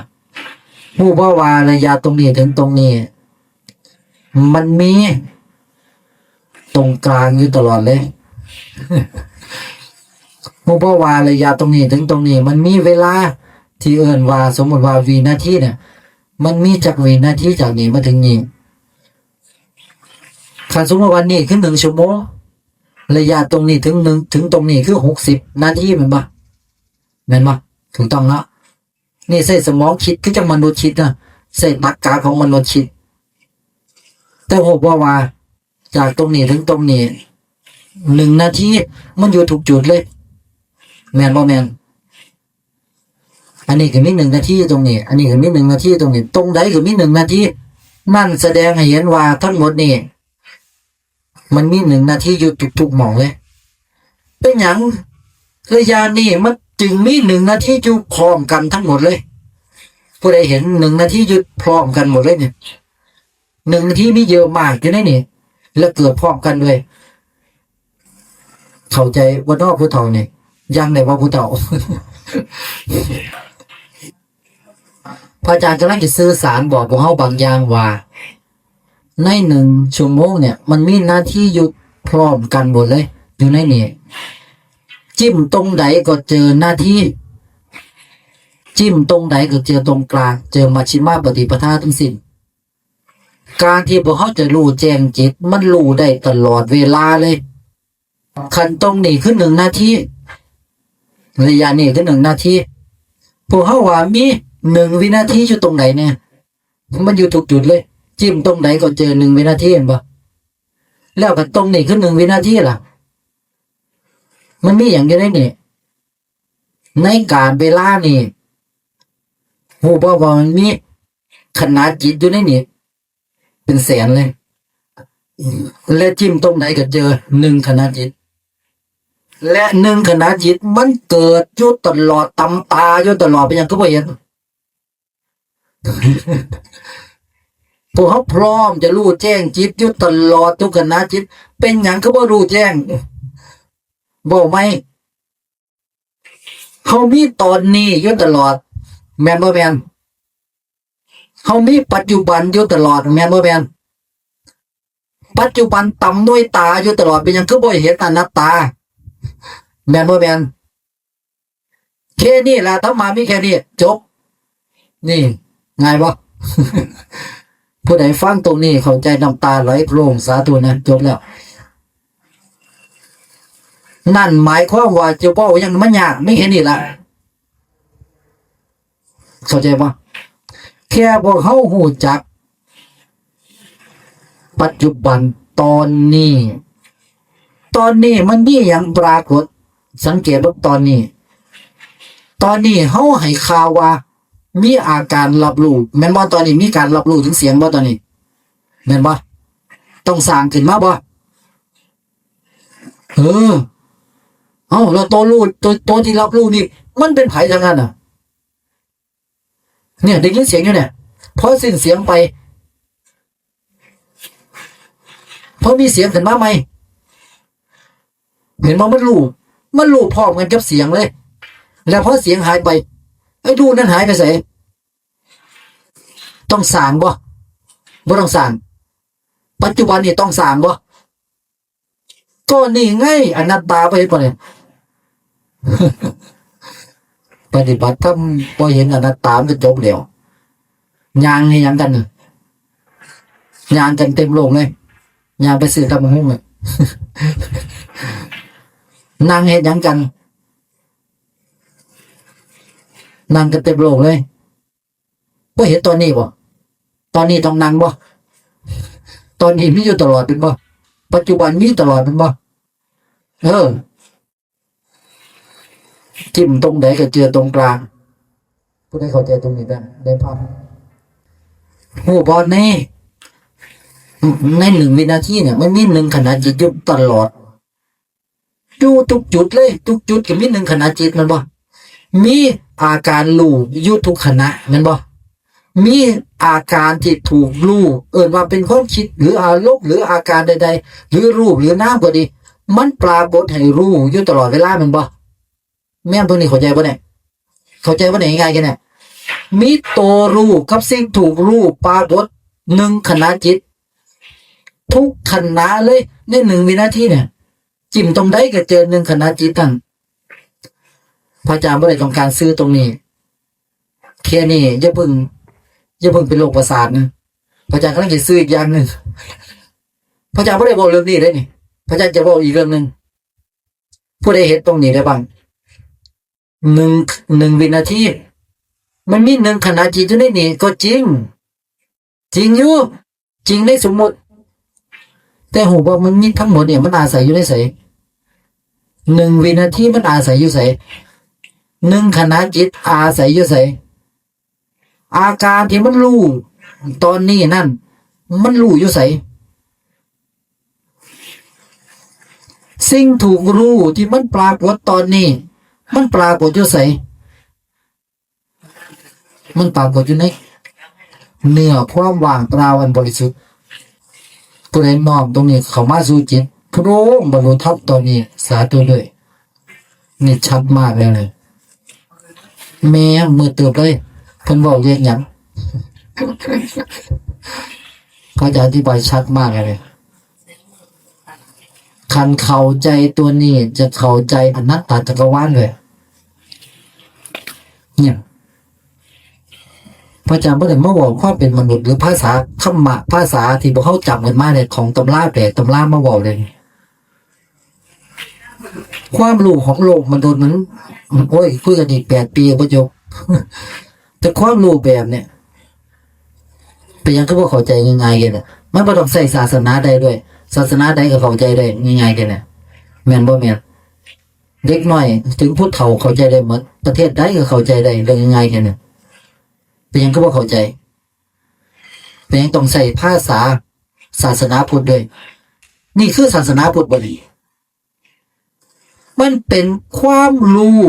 ฮู้บ่ว่าระยะตรงนี้ถึงตรงนี้ มันมีตรงกลางอยู่ตลอดเลย ฮู้บ่ว่าระยะตรงนี้ถึงตรงนี้ มันมีเวลาที่เอิ้นว่า สมมุติว่าวินาทีเนี่ย มันมีจักวินาทีจากนี้มาถึงนี้ คันสมมุติว่านี่คือหนึ่งชั่วโมง ระยะตรงนี้ถึงหนึ่ง ถึงตรงนี้คือหกสิบนาทีแม่นบ่ แม่นบ่ ถูกต้องเนาะ นี่ใช้สมองคิดคือจั่งมนุษย์คิดนะ ใช้ตรรกะของมนุษย์คิด แต่ฮู้บ่ว่าจากตรงนี้ถึงตรงนี้ หนึ่งนาที มันอยู่ทุกจุดเลย แม่นบ่แม่น อันนี้ก็มีหนึ่งนาทีตรงนี้ อันนี้ก็มีหนึ่งนาทีตรงนี้ ตรงใดก็มีหนึ่งนาที นั่นแสดงให้เห็นว่าทั้งหมดนี่ มันมีหนึ่งนาทีอยู่ทุกๆหม่องเลย เป็นหยังระยะนี้มันจึงมีหนึ่งนาทีอยู่พร้อมกันทั้งหมดเลย เพ ผู้ใดเห็นหนึ่งนาทีหยุดพร้อมกันหมดเลยเนี่ย หนึ่งนาทีมีเยอะมากอยู่ในนี่ และเกิดพร้อมกันด้วย เข้าใจบ่น้อผู้เฒ่านี่ ยังได้บ่ผู้เฒ่า พระอาจารย์กำลังจะสื่อสารบอกพวกเฮาบางอย่างว่า ในหนึ่งชั่วโมงเนี่ย มันมีนาทีหยุดพร้อมกันหมดเลย อยู่ในนี่ จิ้มตรงใดก็เจอนาที จิ้มตรงใดก็เจอตรงกลาง เจอมัชฌิมาปฏิปทาทั้งสิ้น การที่พวกเฮาจะรู้แจ้งจิต มันรู้ได้ตลอดเวลาเลย คันตรงนี้คือหนึ่งนาที ระยะนี้คือหนึ่งนาที พวกเฮาว่ามีหนึ่งวินาทีอยู่ตรงไหนเนี่ย มันอยู่ทุกจุดเลย จิ้มตรงไหนก็เจอหนึ่งวินาที เห็นบ่ แล้วคันตรงนี้คือหนึ่งวินาทีล่ะ มันมีหยังอยู่ในนี่ ในกาลเวลานี่ ฮู้บ่ว่ามันมีขณะจิตอยู่ในนี่ เป็นแสนเลย และจิ้มตรงไหนก็เจอหนึ่งขณะจิต และหนึ่งขณะจิตมันเกิดอยู่ตลอด ตำตาอยู่ตลอด เป็นหยังคือบ่เห็น พวกเฮาพร้อมจะรู้แจ้งจิตอยู่ตลอดทุกขณะจิต เป็นหยังคือบ่รู้แจ้ง เว้าใหม่ เฮามีตอนนี้อยู่ตลอด แม่นบ่แม่น เฮามีปัจจุบันอยู่ตลอด แม่นบ่แม่น ปัจจุบันตำด้วยตาอยู่ตลอด เป็นหยังคือบ่เห็นอนัตตา แม่นบ่แม่น แค่นี้ล่ะ ธรรมะมีแค่นี้ จบ นี่ ง่ายบ่ ผู้ใดฟังตรงนี้เข้าใจ น้ำตาไหลโพรง สาธุนะ จบแล้ว นั่นหมายความว่าจะเว้าหยังมันยาก มีแค่นี้ล่ะ เข้าใจบ่ แค่พวกเฮาฮู้จัก ปัจจุบัน ตอนนี้ ตอนนี้มันมีหยังปรากฏ สังเกตเบิ่งตอนนี้ ตอนนี้เฮาให้ข่าวว่า มีอาการรับรู้ แม่นบ่ ตอนนี้มีการรับรู้ถึงเสียงบ่ ตอนนี้ แม่นบ่ ต้องสร้างขึ้นมาบ่ เออ เอ้า แล้วตัวรู้ ตัว ตัวที่รับรู้นี่ มันเป็นไผทั้งนั้นน่ะ เนี่ย ได้ยินเสียงอยู่เนี่ย พอสิ้นเสียงไป พอมีเสียงขึ้นมาใหม่ เห็นบ่ มันรู้ มันรู้พร้อมกันกับเสียงเลย แล้วพอเสียงหายไป ไอ้รู้นั่นหายไปไส ต้องสร้างบ่ บ่ต้องสร้าง ปัจจุบันนี่ต้องสร้างบ่ ก็นี่ไง อนัตตา บ่เห็นบ่เนี่ย ปฏิบัติธรรมบ่เห็นอนัตตา มันก็จบแล้ว ย่างเฮ็ดหยังกันนี่ ย่างกันเต็มโลกเลย ย่างไปซื้อตำบักหุ่งเลย นั่งเฮ็ดหยังกัน นั่งกันเต็มโลกเลย บ่เห็นตอนนี้บ่ ตอนนี้ต้องนั่งบ่ ตอนนี้มีอยู่ตลอดแม่นบ่ ปัจจุบันมีตลอดแม่นบ่ เออ จิ้มตรงใดก็เจอตรงกลาง ผู้ใดเข้าใจตรงนี้ได้ ได้ภาพ ฮู้บ่ ใน ในหนึ่งวินาทีเนี่ย มันมีหนึ่งขณะจิตอยู่ตลอด อยู่ทุกจุดเลย ทุกจุดก็มีหนึ่งขณะจิตแม่นบ่ มีอาการรู้อยู่ทุกขณะแม่นบ่ มีอาการที่ถูกรู้ เอิ้นว่าเป็นความคิด หรืออารมณ์ หรืออาการใดๆ หรือรูป หรือนามก็ดี มันปรากฏให้รู้อยู่ตลอดเวลาแม่นบ่ แม่นพวกนี้เข้าใจบ่เนี่ย เข้าใจบ่เนี่ย ง่ายๆ แค่เนี้ย มีตัวรู้กับสิ่งถูกรู้ปรากฏหนึ่งขณะจิต ทุกขณะเลย ในหนึ่งวินาทีเนี่ย จิ้มตรงใดก็เจอหนึ่งขณะจิตทั้ง พระอาจารย์บ่ได้ต้องการสื่อตรงนี้ แค่นี้ อย่าเพิ่ง อย่าเพิ่งเป็นโรคประสาทนะ พระอาจารย์กำลังจะสื่ออีกอย่างหนึ่ง พระอาจารย์บ่ได้บอกเรื่องนี้เด้นี่ พระอาจารย์จะบอกอีกเรื่องหนึ่ง ผู้ใดเห็นตรงนี้ได้บ้าง หนึ่ง หนึ่งวินาที มันมีหนึ่งขณะจิตอยู่ในนี้ก็จริง จริงอยู่ จริงในสมมุติ แต่ฮู้บ่ มันมีทั้งหมดเนี่ย มันอาศัยอยู่ในไส หนึ่งวินาทีมันอาศัยอยู่ไส หนึ่งขณะจิตอาศัยอยู่ไส อาการที่มันรู้ตอนนี้นั่น มันรู้อยู่ไส สิ่งถูกรู้ที่มันปรากฏตอนนี้ มันปรากฏอยู่ไส มันปรากฏอยู่ในเนื้อความว่างเปล่าอันบริสุทธิ์ ผู้ใดน้อมตรงนี้เข้ามาสู่จิต พระองค์บรรลุธรรมตอนนี้ สาธุด้วย นี่ชัดมากเลย แม่มือเติบเลย เพิ่นบอกเรียกหยัง เขาจะอธิบายชัดมากเลย คันเข้าใจตัวนี้จะเข้าใจอนัตตาจักรวาลเลย เนี่ย พระอาจารย์บ่ได้มาเว้าความเป็นมนุษย์ หรือภาษาธรรมะ ภาษาที่พวกเขาจำกันมาเนี่ย ของตำราแปลตำรามาเว้าเลย ความรู้ของโลกมนุษย์มัน โอ้ย คุยกันอีกแปดปีบ่จบ แต่ความรู้แบบเนี่ย เป็นหยังคือบ่เข้าใจง่ายๆกันน่ะ มันบ่ต้องใช้ศาสนาใดด้วย ศาสนาใดก็เข้าใจได้ง่ายๆกันน่ะ แม่นบ่แม่น เด็กน้อยถึงผู้เฒ่าเข้าใจได้หมด ประเทศใดก็เข้าใจได้เรื่องง่ายๆกันน่ะ เป็นหยังคือบ่เข้าใจ เป็นหยังต้องใช้ภาษาศาสนาพุทธด้วย นี่คือศาสนาพุทธบ่นี่ มันเป็นความรู้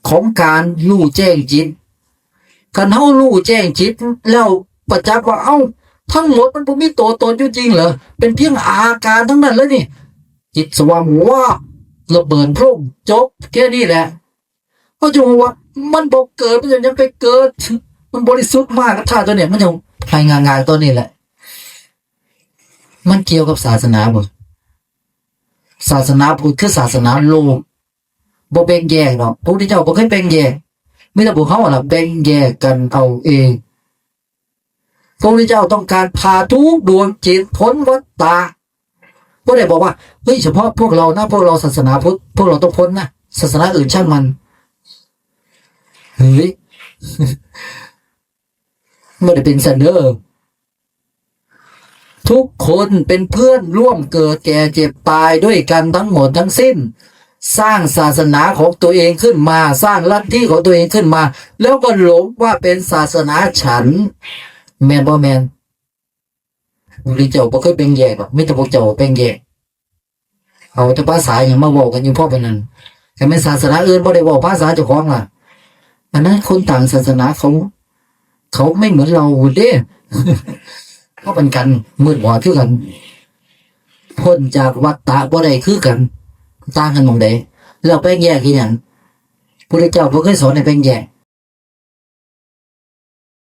ของการรู้แจ้งจิต คันเฮารู้แจ้งจิตแล้วประจักษ์ว่า เอ้า ทั้งหมดมันบ่มีตัวตนอยู่จริงเหรอ เป็นเพียงอาการทั้งนั้นเลยนี่ จิตสว่างวาบ ระเบิดโพร่ง จบแค่นี้แหละ เขาจะว่ามันบ่เกิด มันยังไปเกิด มันบริสุทธิ์มาก ธาตุตัวเนี่ย มันยังให้ง่ายๆตัวนี้แหละ มันเกี่ยวกับศาสนาบ่ ศาสนาพุทธคือศาสนาโลก บ่แบ่งแยกดอก พระพุทธเจ้าบ่เคยแบ่งแยก มีแต่พวกเฮาล่ะแบ่งแยกกันเอาเอง พระพุทธเจ้าต้องการพาทุกดวงจิตพ้นวัฏฏะ บ่ได้บอกว่า เฮ้ย เฉพาะพวกเรานะ พวกเราศาสนาพุทธ พวกเราต้องพ้นนะ ศาสนาอื่นช่างมัน เฮ้ย บ่ได้เป็นซั้นเด้อ ทุกคนเป็นเพื่อนร่วมเกิดแก่เจ็บตายด้วยกันทั้งหมดทั้งสิ้น สร้างศาสนาของตัวเองขึ้นมา สร้างลัทธิของตัวเองขึ้นมา แล้วก็หลงว่าเป็นศาสนาฉัน แม่นบ่แม่น พระพุทธเจ้าบ่เคยแบ่งแยกดอก มีแต่พวกเจ้าแบ่งแยก เอาแต่ภาษาหยังมาเว้ากันอยู่พอปานนั้น คันแม่นศาสนาอื่นบ่ได้เว้าภาษาเจ้าของล่ะ อันนั้นคนต่างศาสนาเขา เขาไม่เหมือนเราเด้ เขาเป็นกัน มืดบอดคือกัน พ้นจากวัฏฏะบ่ได้คือกัน ต่างกันหม่องใด แล้วแบ่งแยกอีหยัง พุทธเจ้าบ่เคยสอนให้แบ่งแยก